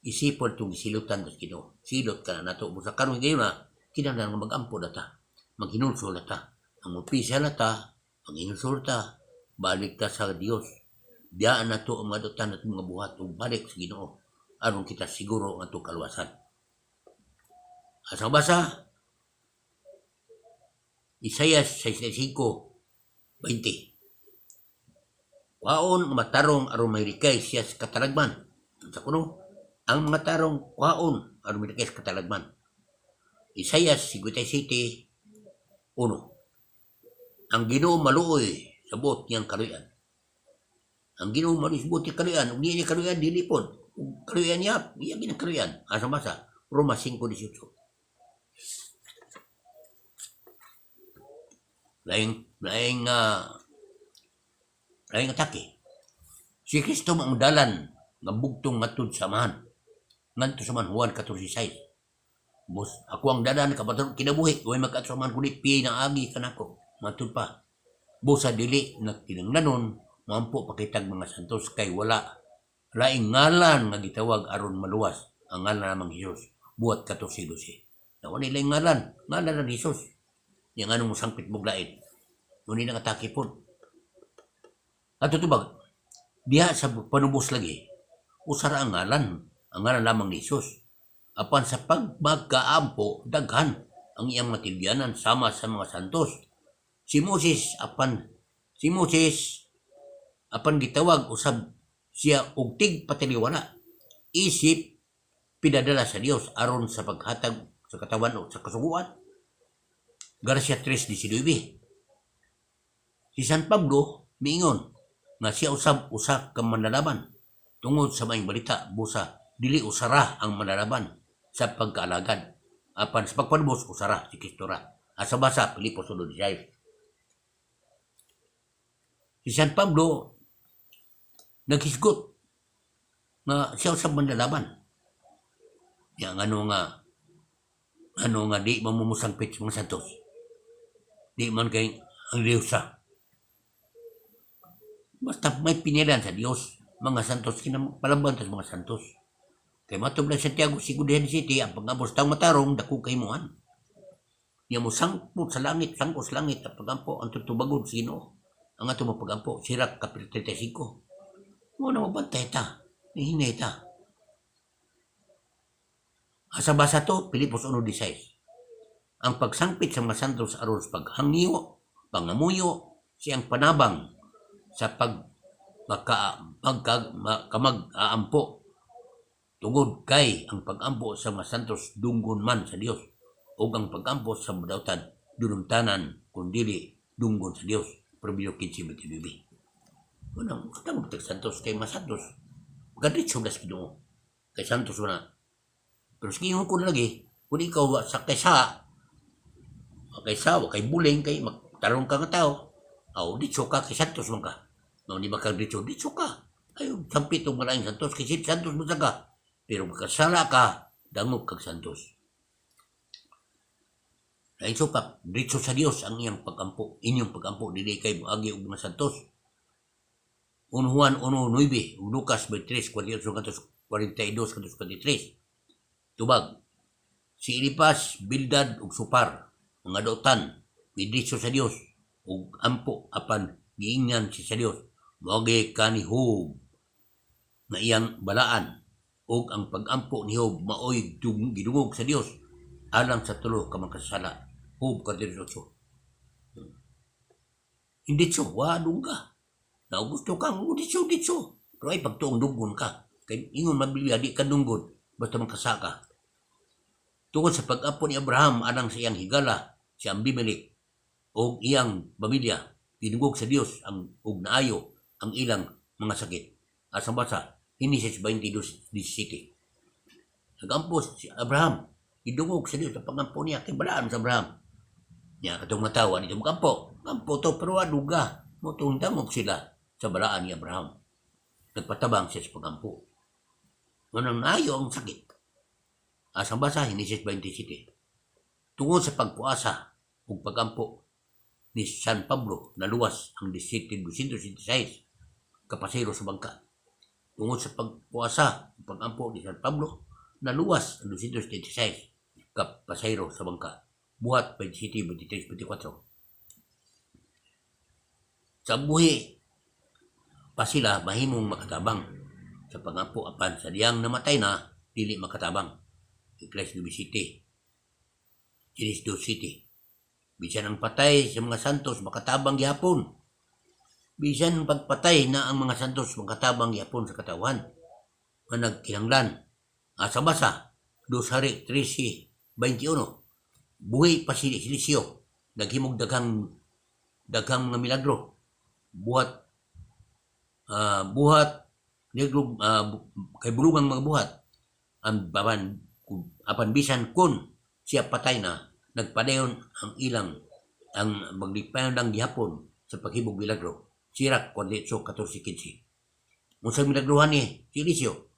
Speaker 1: isipon itong gisilutan sa Ginoo. Silot ka na nato. Busa karon gayon na, kinahanglan nga mag-ampo na ta. Maghinulsol na ta. Ang umpisa na ta, maghinulsol ta, balik ta sa Dios. Biyaan na to ang mga dutan at mga buhat ug balik sa Ginoo aron kita siguro ang atong kaluwasan. Asa basa? Isaias 65:20. Kwaon ang matarong aron mahilikay siya sa katalagman. Sa kuno, ang matarong kwaon aron mahilikay sa katalagman. Isaias 57:1. Ang Ginoo maluoy sa buot niyang kaluyan. Ang Ginoo maluoy sa buot niyang kaluyan. Ug niya kaluyan dili pod. Ug kaluyan niya, iya ginang kaluyan. Asa basa? Roma 5:18. Laing atake. Si Kristo ang dalan nga bugtong ngadto sa Amahan. Ngadto sa Amahan, Juan 14:6. Bos, ako ang dalan kabaton kinabuhi, way magkaadto sa Amahan kundi pinaagi kanako. Matud pa. Busa dili na kinahanglanon moampo pa kitag mga santos kay wala laing ngalan nga gitawag aron maluwas ang ngalan lamang Hesus. Buhat 14:12. Na wala laing ngalan, ngalan ng Hesus. Yang anong mosangpit mong lain. Ngunit ang atake po. Ato tubag, diha sa panubos lagi, usara ang ngalan lamang ni Hesus. Apan sa pagmagkaampo, daghan ang iyang mga tinugyanan sama sa mga santos. Si Moses apan gitawag usab siya og tigpataliwala isip pinadala sa Dios aron sa paghatag sa katawan o sa kasuguan. Galacia 3:19. Si San Pablo miingon nga siya usab usa ka manlalaban tungod sa maayong balita, busa dili usara ang manlalaban sa pagkaalagad, apan sa pagpanubos usara si Kristo ra. Asa basa? Filipos 1:16. Si San Pablo naghisgot nga siya usab manlalaban. Ya ano nga di mamumusangpit sa mga santos. Di man kay ang Diyos sa. Basta may pinilan sa Diyos, mga santos, kinapalaban sa mga santos. Kay matub lang Santiago Sigudihan City, ang pag-abos tang matarong, dako kay muan. Niya mo sangpot sa langit, sangko sa langit, ang pagampo, ang tutubagod sa Ginoo. Ang ato mo pagampo, Sirak Kapitulo 35. Mo na mabantay ta, nihinay ta. Asa basa to? Pilipos 1:16. Ang pagsangpit sa mga santos aron sa paghangyo, pangamuyo, siyang panabang sa pag maka, magka, kamag-aampo, tungod kay ang pagampo sa mga santos dunggon man sa Dios ug ang pagampo sa madautan dunumtanan kun dili dunggon sa Dios. Proverbio 15:29. Unang tawag tag santos kay mga santos makadritso das Ginoo kay santos na. Pero sige ko na lagi kung ikaw wa sa kaysa kaysa wa kay buling kay magtarong ka nga tao, aw ditso ka kay santos man ka. No, di ba ka ditso, ditso ka. Ay, sampit og malaing santos kay santos mo sa ka. Pero makasala ka, dangog kag santos. Lain supak, ditso sa Dios ang iyang pagampo, inyong pagampo, dili kay moagi og mga santos. 1 Juan 1:9 ug Lucas 23:42 43. Tubag, si Elipas, Bildad ug Supar, mga dautan, midritso sa Dios ug ampo apan giingnan siya sa Dios. Moagi ka ni Job nga iyang balaan ug ang pagampo ni Job maoy gidungog sa Dios alang sa tulo ka makasala. Job 38. Hindi so, wa dungga. Na gusto ka, ditso, ditso. Pero ay pagtuong dunggon ka. Kay ingon mabilia, di ka dunggon. Basta makasaka. Tungod sa pag-apo ni Abraham alang sa iyang higala, si Abimelech, o iyang pamilya, gidungog sa Dios ang ug naayo ang ilang mga sakit. Asa basa? Genesis 22:17. Nagampo si Abraham, gidungog sa Dios ang pagampo niya kay balaan sa Abraham. Nya katong matawa dito magampo. Gampo to pero aduga. Motong dangog sila sa balaan ni Abraham. Nagpatabang siya sa pagampo. Manang naayo ang sakit. Asang basa, Henesis 27. Tungod sa pagpuasa ug pagampo ni San Pablo, naluwas ang 276 ka pasahero sa bangka. Tungod sa pagpuasa ug pagampo ni San Pablo, naluwas ang 276 ka pasahero sa bangka. Buhat 27, 23, 24. Sa buhi pa sila mahimong makatabang sa pangampo, apan sa diyang namatay na, dili makatabang. Ecclesiastes City, Genesis City. Bisan ang patay sa mga santos, makatabang gihapon. Bisan pagpatay na ang mga santos, makatabang gihapon sa katawan nga nagkinahanglan. Asa basa, 2 Hari 13:21. Buhi pa si Eliseo, naghimog daghang daghang mga milagro. Buhat negro kay bulungang mga buhat ang baban, apan bisan kun siya patay na, nagpadayon ang ilang ang maglipayon lang gihapon sa paghimog milagro. Sirak 48:14-15. Unsang milagruhan ni si Eliseo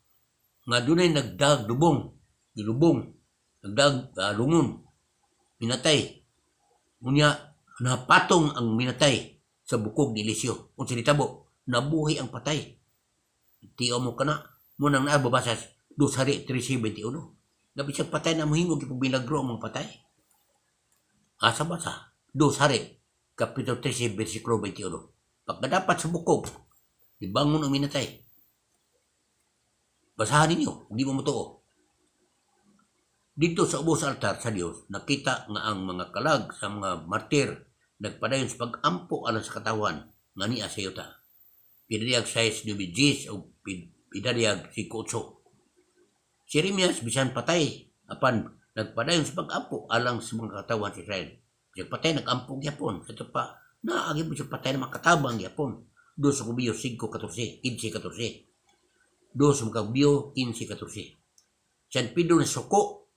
Speaker 1: nga dunay nagdag lubong, gilubong, nagdag lungon, minatay? Unya napatong ang minatay sa bukog ni Eliseo. Unsa nitabo? Nabuhi ang patay. Tiyo mo kana mo nang naababasa 2 Hari 13:21. Nga bisag patay na, mohimog ipog milagro ang mga patay. Asa basa? 2 Hari, Kapitulo 13, versikulo 21. Pagkadapat sa bukog, ibangon ang minatay. Basahan ninyo, hindi mo motoo. Dito sa ubos sa altar sa Dios, nakita nga ang mga kalag sa mga martir nagpadayon sa pag-ampo alang sa katawan nga niya sa yuta. Pidadiyag 6, 9, 10 o pidadiyag 5, 8. Si Jeremias, bisan patay, apan nagpadayon sa pag-ampo alang sa mga katawan sa Israel. Bisan patay, nag-ampo gyapon. Sa ito pa, naagi mo siya patay na makatabang gyapon. 2 sa Kubiyo 5, 14, 15, 14. 2 sa Kubiyo 15, 14. San Pedro na suko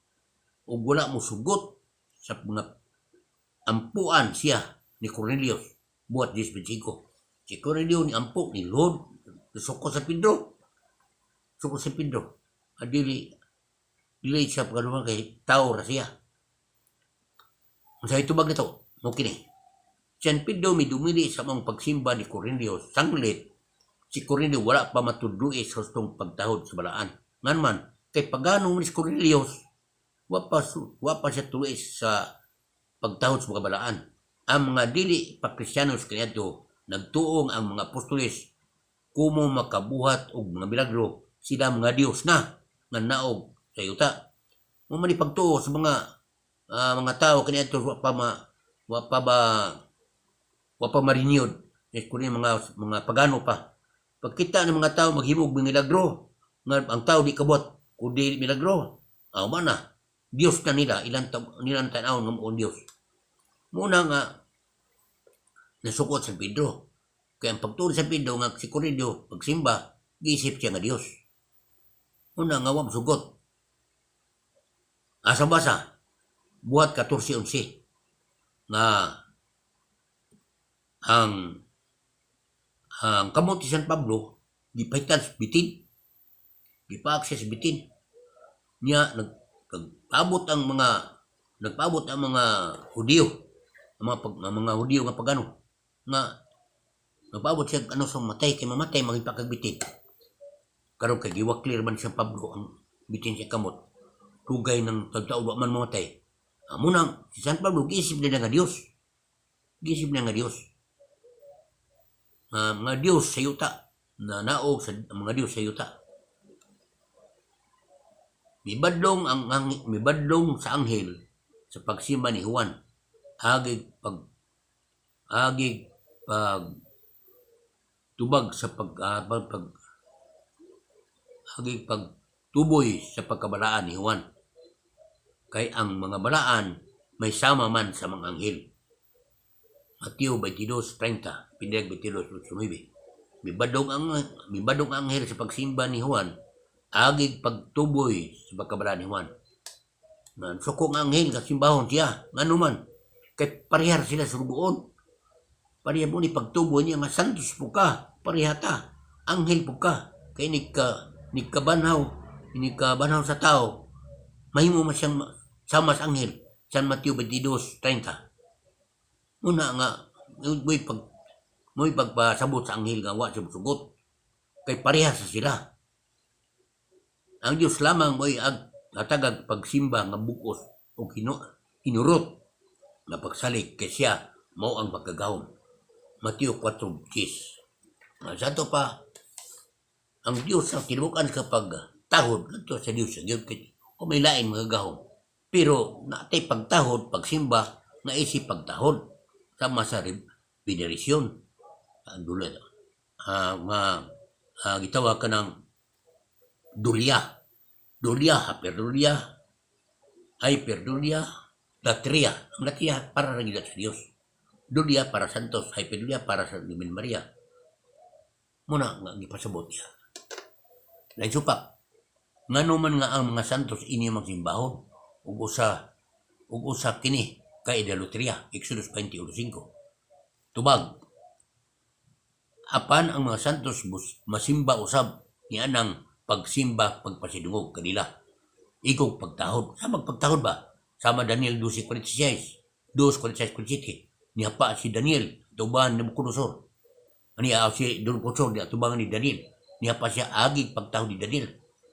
Speaker 1: ug wala mo sugot sa mga ampuan siya ni Cornelius. Buhat 10:25. Si Cornelio ni ampo ni Lord, suko sa Pedro. Suko sa Pedro. Adili dili siya pagkaluman kay tao ra siya. Sa itubag nito, mo kini. San Pedro midumili sa mga pagsimba ni Cornelio sanglit si Cornelio wala pa matudloi sa hustong pagtahod sa balaan. Ngan man, kay pagano ni si Cornelius, wa pa siya tuloy sa pagtahod sa mga balaan. Ang mga dili pa Kristiyanos kaniadto nagtuong ang mga apostoles kumo makabuhat og mga milagro, sila mga Dios na nga naog sa yuta. Mo man pagtuo sa mga tao kaniadto, wa pa ma-renewed ni kuno, mga pagano pa. Pagkita ng mga tao maghimog mga milagro nga ang tao di kabot kundi milagro, aw man na Dios na nila, ilang nilang tan-awon nga mo Dios. Muna nga nasukot sa Pedro. Kaya ang pagtuon sa Pedro nga si Cornelio pagsimba, giisip siya nga Dios. Una nga wa sugot. Asa basa? Buhat 14:11 nga ang kamot ni San Pablo gipahitan sa bitin. Gipaak siya sa bitin. Niya nagpaabot ang mga Hudiyo, ang mga Hudiyo nga pagano nga nagpaabot siya ano sa matay kay mamatay magipakagbitin. Karon kay giwaklir man sa Pablo ang bitin sa kamot. Dugay ng tagtao wa man mamatay. Amo nang si San Pablo giisip nila nga Dios. Giisip nila nga Dios. Nga mga Dios sa yuta na naog sa mga Dios sa yuta. Mibadlong sa anghel sa pagsimba ni Juan agig pag tubag sa pag, ah, pag, pag agig pagtuboy sa pagkabalaan ni Juan, kay ang mga balaan may sama man sa mga anghel. Mateo 22:30, Pinag 22:9. Mibadlong ang anghel sa pagsimba ni Juan agig pagtuboy sa pagkabalaan ni Juan. Nga suko ang anghel kasimbahon siya, ngano man Kay parehar sila surugoon. Pareha mo ni pagtubo niya nga santos po ka, pareha ta. Anghel po ka. Kay nigkabanhaw sa tao, mahimo man siyang sama sa anghel. San Mateo 22:30. Muna nga mo'y pagpasabot sa anghel nga wa siya musugot. Kay pareha sa sila. Ang Dios lamang mo'y hatagag pagsimba nga bug-os o hinurot nga pagsalig kay siya mao ang magkagahom. Mateo 4:10. Sa ato pa, ang Dios sa tinubukan kapag tahod ngadto sa Dios sa Dios kay o may lain mga gahom. Pero natay pagtahod, pagsimba nga isip pagtahod sama sa veneration ang dulo nga gitawag ka ng dulia, dulia, hyperdulia, hyperdulia, latria. Ang latria para ra gyud sa Dios, dulia para santos, hyperdulia para sa Virgen Maria. Muna nga gipasabot niya. Lain supak, ngano man nga ang mga santos inyo magsimbahon ug usa kini kay idolatria? Exodus 21:5. Tubag: apan ang mga santos masimba usab nianang pagsimba, pagpasidungog kanila igong pagtahod, sa magpagtahod ba, sama Daniel 12:46, 2:46-47. Niya pa si Daniel tuban ni Nabucodonosor ani si Nabucodonosor di atubangan ni Daniel. Niya pa siya agig pagtahod ni Daniel.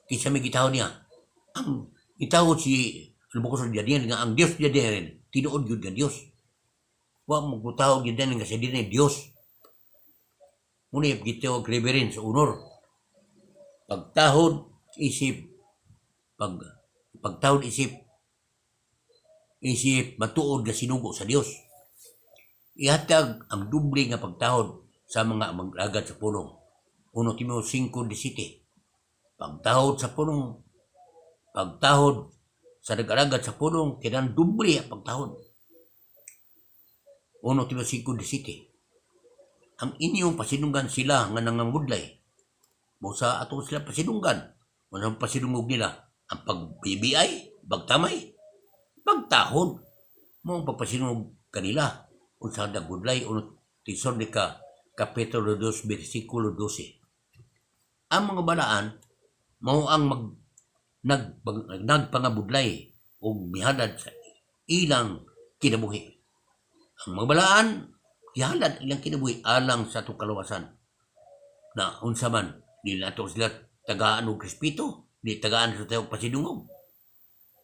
Speaker 1: Kinsa may gitahod niya? Ang gitahod si Nabucodonosor ni Daniel nga ang Dios ni Daniel tinuod gyud nga Dios. Wa mo gutahod gyud Daniel nga si Daniel Dios. Muna gitawag reverence, honor. Pagtahod isip pagtahod isip isip matuod nga sinugo sa Dios. Ihatag ang doble nga pagtahod sa mga maglagad sa pulong. 1 Timoteo 5:17. Pagtahod sa pulong, pagtahod sa nag-alagad sa pulong, kinahanglan doble ang pagtahod. 1 Timoteo 5:17. Ang inyong pasinunggan sila nga nangangudlay. Busa ato sila pasinunggan. Ano ang pasinungog nila? Ang pagbibiyay, pagtamay, pagtahod. Mo ang pagpasinungog kanila. Kung sa nagudlay, 1 Tesalonica, Kapitulo 2, versikulo 12. Ang mga balaan, mao ang nagpangabudlay o mihalad sa ilang kinabuhi. Ang mga balaan, gihalad ilang kinabuhi alang sa atong kalawasan. Na unsa man, di nato sila tagaan og respeto, di tagaan sa tayo pasidungog.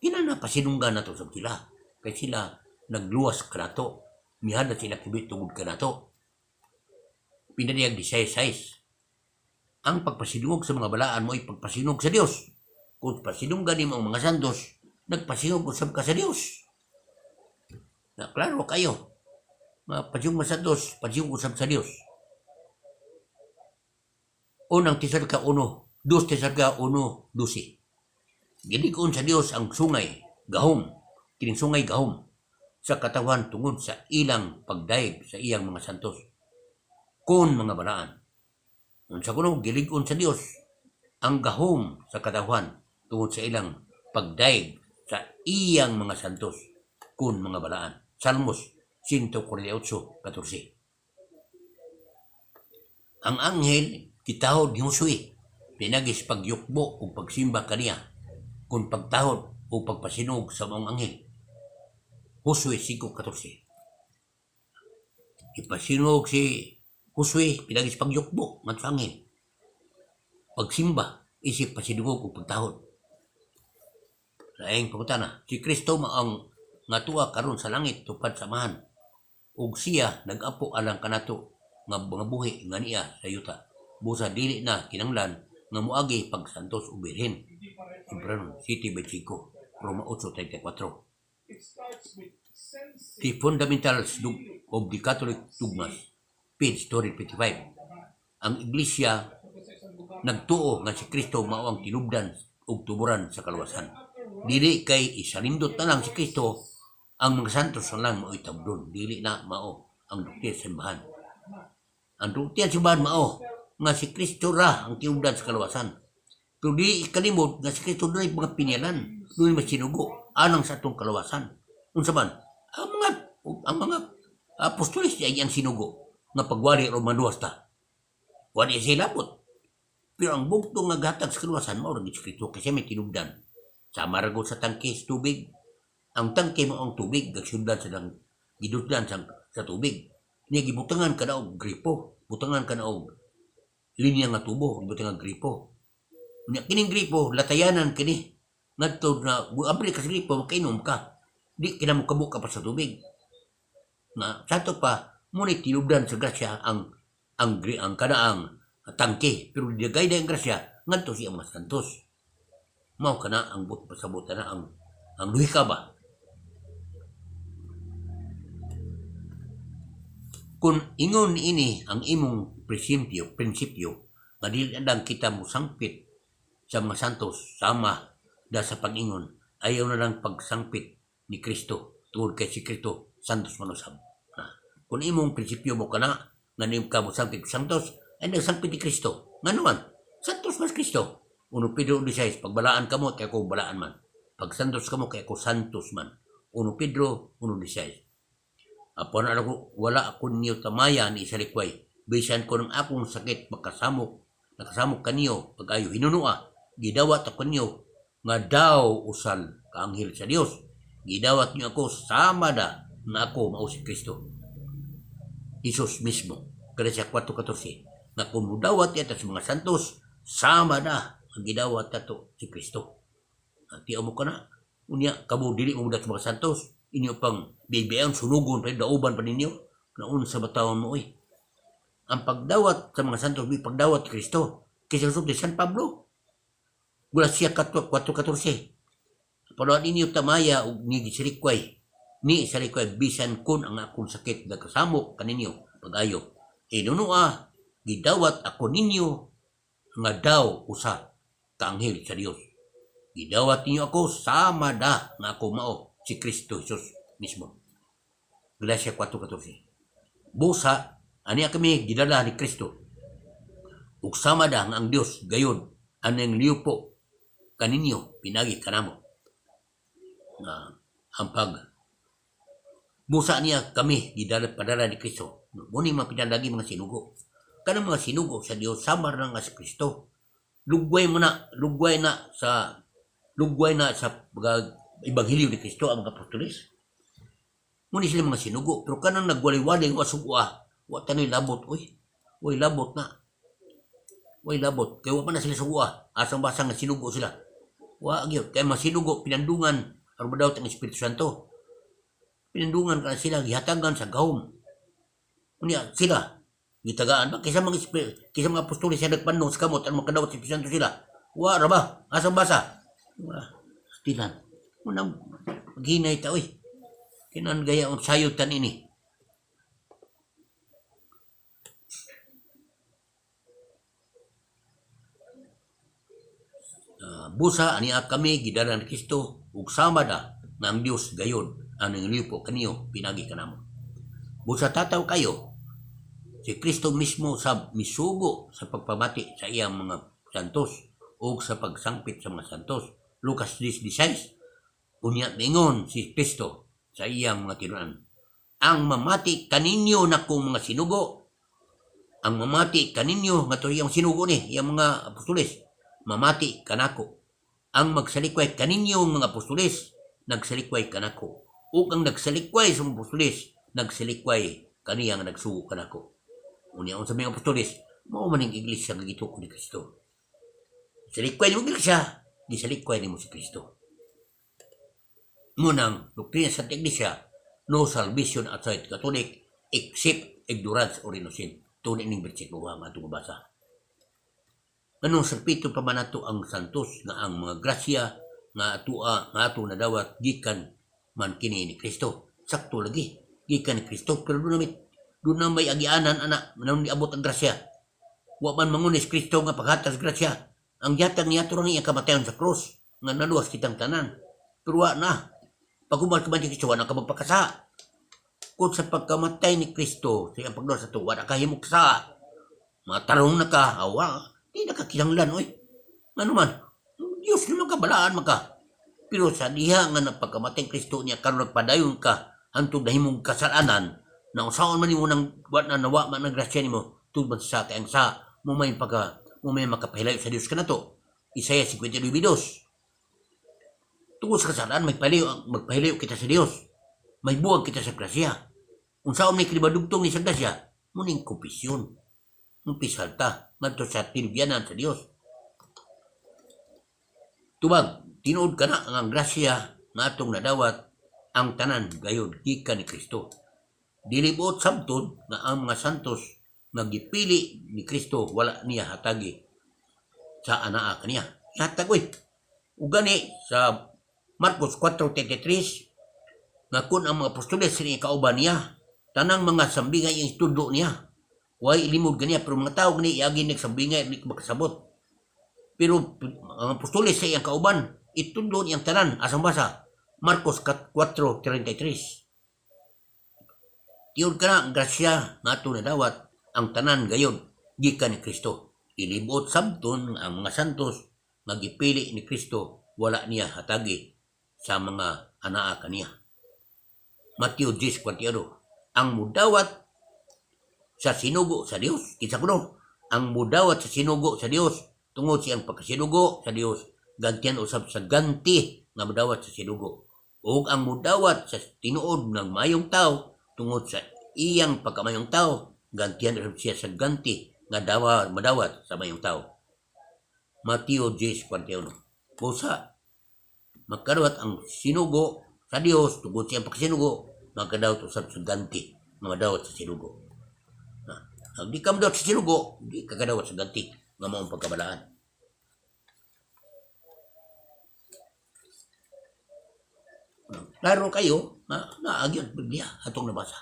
Speaker 1: Kinana pasinunggan nato sa sila. Kay sila nagluwas kanato. Mihalad sila kinabuhi tungod kanato. Pinadiyag di size. Ang pagpasinungog sa mga balaan mo ay pagpasinungog sa Dios. Kung pasinunggan nimo ang mga santos, nagpasinungog usab ka sa Dios. Na klaro kayo. Mga pasinungog sa Dios, pasinungog usab sa Dios. Unang Tesalonica 1, 2 Tesalonica 1, 12. Gilig-on sa Dios ang sungay, gahom, kining sungay gahom, sa katawan tungod sa ilang pagdayeg sa iyang mga santos. Kon mga balaan. Unsa kuno gilig-on sa Dios ang gahom sa katawan tungod sa ilang pagdayeg sa iyang mga santos kun mga balaan. Salmos 148:14. Ang anghel gitahod ni Josue pinagis pagyukbo ug pagsimba kaniya kun pagtahod o pagpasinog sa maong anghel. Josue 5:14. Ipasinog si Josue pinagis pagyukbo ngadto sa anghel. Pagsimba isip pasidungog ug pagtahod. Laing pangutana, si Kristo mao ang nga tuwa karon sa langit tupad sa Amahan ug siya nag-apo alang kanato nga mga buhi nga niya sa yuta. Busa dili na kinahanglan nga moagi pag santos o birhen. Hebreo 7:25, Roma 8:34. The Fundamentals of the Catholic Dogmas, page 255. Ang Iglesia nagtuo nga si Kristo mao ang tinubdan ug tuburan sa kaluwasan. Dili kay isalindot na lang si Kristo, ang mga santos na lang mao'y tabdon. Dili na mao ang doktrina sa simbahan. Ang doktrina sa simbahan mao nga si Kristo ra ang tinubdan sa kaluwasan. Pero di ikalimot nga si Kristo dunay mga pinilan, dunay mga sinugo alang sa atong kaluwasan. Unsa man? Ang mga Ug ang mga apostoles ay ang sinugo nga pagwali ro maluwas ta. Wali siya labot. Pero ang bugtong nga gatag sa kaluwasan mao ra gid si Kristo kasi may tinubdan. Sama ra gud sa tangke sa tubig. Ang tangke mao ang tubig gagsudlan sa dang gidudlan sa tubig. Niya gibutangan ka na og gripo, butangan ka na og linya nga tubo, gibutangan gripo. Unya kining gripo latayanan kini ngadto na abri ka sa gripo makainom ka. Di kinamukabo ka pa sa tubig. Na sato pa mo ni tinubdan sa grasya ang kanaang tangke, pero dagay ang grasya ngadto siya mga santos. Mao kana ang but pasabot na ang luhika ba. Kung ingon ini ang imong prinsipyo nga dili lang kita mosangpit sa mga santos sama da sa pag-ingon, ayaw na lang pagsangpit ni Kristo tungod kay si Kristo santos man usab. Kung imong prinsipyo mo kana nga nim ka mosangpit sa santos, ay nagsangpit ni Kristo. Ngano man? Santos man si Kristo. 1 Pedro 1:16, pagbalaan kamo kay ako balaan man. Pag santos kamo kay ako santos man. 1 Pedro 1:16. Apan ako, wala ako niyo tamaya ni isalikway. Bisan ko ng akong sakit makasamok, nakasamok kaniyo pag-ayo hinunua, gidawat ako niyo nga daw usal kaanghel sa Dios. Gidawat niyo ako sama da na ako mao si Kristo. Jesus mismo. Galatia 4:14. Nga kung mudawat yata sa mga santos, sama na ang gidawat tato si Kristo. Tiyaw mo ka na. Unya, kamo dili mo mudat sa mga santos. Inyo pang bibiang sunugon pa dauban pa ninyo. Naun sa batawan mo, oy. Ang pagdawat sa mga santos, may pagdawat Kristo. Kaysa ni San Pablo. Galatia 4:14. Pero ninyo tamaya og ni gisalikway. Ni salikway bisan kun ang akong sakit nagkasamok kaninyo pag-ayo. Inunua, gidawat ako ninyo nga daw usa ka anghel sa Dios. Gidawat ninyo ako sama da nga ako mao si Kristo Jesus mismo. Galatia 4:14. Busa, aniya kami gidala ni Kristo. Ug sama da nga ang Dios gayon anang liupo kaninyo pinagi kanamo. Nga ang pag busa niya kami gidala padala ni Kristo. Muni mga pinalagi mga sinugo. Kanang mga sinugo sa Dios samar na nga si Kristo. Lugway mo na, lugway na sa ebanghelyo ni Kristo ang mga apostoles. Muni sila mga sinugo, pero kanang nagwali-wali wa sugwa, wa tanoy labot, oy. Oy labot na. Oy labot, kay wa pa na sila sugwa. Asang basa nga sinugo sila. Wa gyud kay mga sinugo pinandungan aron madawat ang Espiritu Santo. Pinandungan ka sila gihatagan sa gahom. Unya sila gitagaan ba kaysa mga kaysa mga apostoles siya nagpanong sa kamot ang makadawat sa Espiritu Santo sila. Wa ra ba? Asang basa? Wa stilan. Unang maghinay ta oy. Kinan gaya ang sayod tan ini. Busa aniya kami gidala ni Kristo ug sama da nga ang Dios gayon ang nanglipo kaniyo pinagi kanamo. Busa tataw kayo si Kristo mismo sa misugo sa pagpamati sa iyang mga santos ug sa pagsangpit sa mga santos. Lucas 10:16. Unya mingon si Kristo sa iyang mga tinunan. Ang mamati kaninyo nakong mga sinugo, ang mamati kaninyo nga to iyang sinugo ni iyang mga apostoles, mamati kanako. Ang magsalikway kaninyo mga apostoles, nagsalikway kanako. Ug ang nagsalikway sa mga apostoles, nagsalikway kaniya nga nagsugo kanako. Unya unsa may apostoles, mao man ning iglesia nga gituo ni Kristo. Salikway nimo iglesia, gisalikway nimo si Kristo. Munang doktrina sa Iglesia, no salvation outside Catholic except ignorance or innocent. Tunay ning bersikulo nga atong mabasa. Anong sarpito pa man nato ang santos nga ang mga grasya nga atua nga ato nadawat gikan man kini ni Kristo. Sakto lagi gikan ni Kristo, pero doon na may agianan ana manon niabot ang grasya. Wa man mangunis Kristo nga paghatag grasya. Ang yatag niya ato ra niya kamatayon sa krus nga naluwas kitang tanan. Pero wa na. Pag-umal ka man ni Kristo, wa na ka magpakasa. Kung sa pagkamatay ni Kristo, sa iyang pagluwas sa tuwa, na kahimok sa matarong na ka, awa, di na ka kinahanglan, oy. Ano man, Diyos naman ka, balaan man ka. Pero sa diha nga nagpagkamatay Kristo niya, karon nagpadayon ka Hantod nahimong kasalanan na unsaon man nimo nang wa na nawa man ang grasya nimo, tubag sa kay ang sa mo may pagka mo may makapahilayo sa Dios kanato. Isaiah 59:2. Tungod sa kasalanan, magpahilayo kita sa Dios. May buwag kita sa grasya. Unsaon may kinibadugtong ni sa grasya, muning kumpisyon. Umpisal ta ngadto sa tinugyanan sa Dios. Tubag, tinuod kana ang grasya nga atong nadawat ang tanan gayod gikan ni Kristo. Dili buot sabton nga ang mga santos nga gipili ni Kristo wala niya hatagi sa anaa kaniya. Ihatag oy. Ug gani sa Marcos 4:33 nga kun ang mga apostoles sa kauban niya, tanang mga sambingay ang istudlo niya. Way ilimod kaniya, pero mga tao gani iagi nagsambingay, di makasabot. Pero ang apostoles sa iyang kauban, itudlo niyang tanan asang basa. Marcos 4:33. Tiud kana ang grasya nga ato nadawat ang tanan gayod gikan ni Kristo. Ilibot sabton ang mga santos nga gipili ni Kristo wala niya hatagi sa mga anaa kaniya. Mateo 10:41. Ang mudawat sa sinugo sa Dios, kinsa kuno? Ang mudawat sa sinugo sa Dios tungod siyang pagkasinugo sa Dios, gantian usab sa ganti nga mudawat sa sinugo. Ug ang mudawat sa tinuod ng mayong tao tungod sa iyang pagkamayong tao, gantian usab siya sa ganti nga dawa madawat sa mayong tao. Mateo 10:41. Busa magkadawat ang sinugo sa Dios tungod siyang pagkasinugo, magkadawat usab sa ganti nga madawat sa sinugo. Na, ang di ka madawat sa sinugo, di ka kadawat sa ganti nga maong pagkabalaan. Klaro kayo na naagyon Biblia atong nabasa.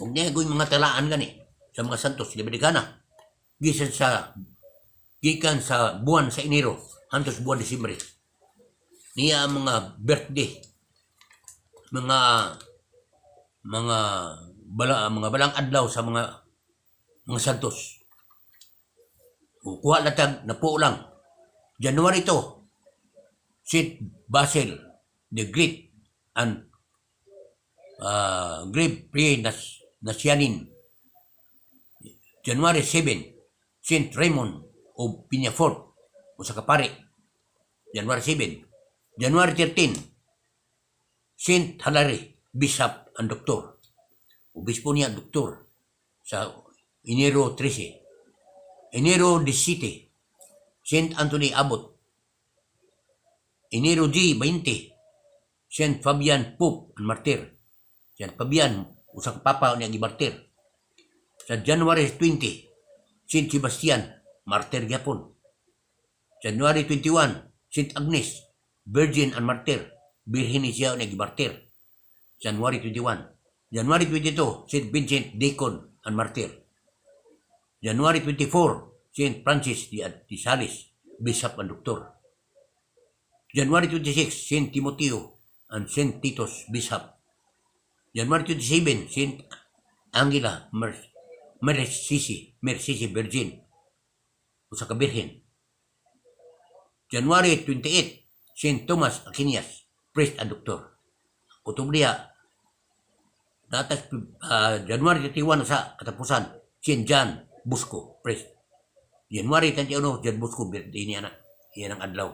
Speaker 1: Ug niya mga talaan gani sa mga santos di Dominicana gisan sa gikan sa buwan sa Enero hantos buwan Disyembre. Niya ang mga birthday, mga mga bala, mga balang adlaw sa mga mga santos. Kuha latag na po lang. January to, Saint Basil the Great and Grave Pre Nasianin. January 7, Saint Raymond of Peñafort o sa Kapare. January 7. January 13, Saint Hilary, Bishop and Doctor. Obispo niya, doktor. Sa Enero 13. Enero 17, Saint Anthony Abbot. Enero G, 20, Saint Fabian Pope and Martyr. Saint Fabian, usa ka papa niya gimartir. Sa January 20, Saint Sebastian, martyr gyapon. January 21, Saint Agnes, Virgin and Martyr. Birhen ni siya niya gimartir. January 21. January 22, Saint Vincent Deacon and Martyr. January 24, Saint Francis de Sales, Bishop and Doctor. January 26, Saint Timoteo and Saint Titus, Bishop. January 27, Saint Angela Merici, Merici Virgin, usa ka birhen. January 28, Saint Thomas Aquinas, priest and doctor. Kutob niya, datas January 31 sa katapusan, Saint John Bosco, priest. January 31, John Bosco, birthday niya na. Iyan ang adlaw.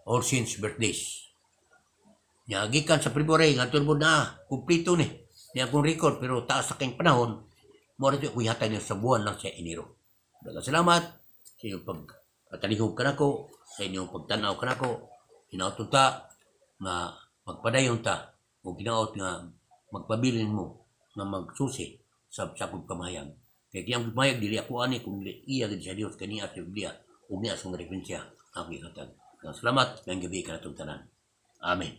Speaker 1: All Saints' birthdays. Nya gikan sa February ngadto mo na kumpleto ni. Niya akong record, pero taas sa kayong panahon mo rin ko ihatag niyo sa buwan lang sa Enero. Daghang salamat sa inyong pagpatalihog kanako, sa inyong pagtanaw kanako. Hinaot ta nga magpadayon ta o ginaot nga magpabilin mo nga magsusi sa akong pamahayag. Kay kiyang pamahayag dili ako ani kung dili iya gid sa Dios kaniya sa Biblia ug niya sa referensya ang ihatag. Salamat, ngayong gabi kanatong tanan. Amen.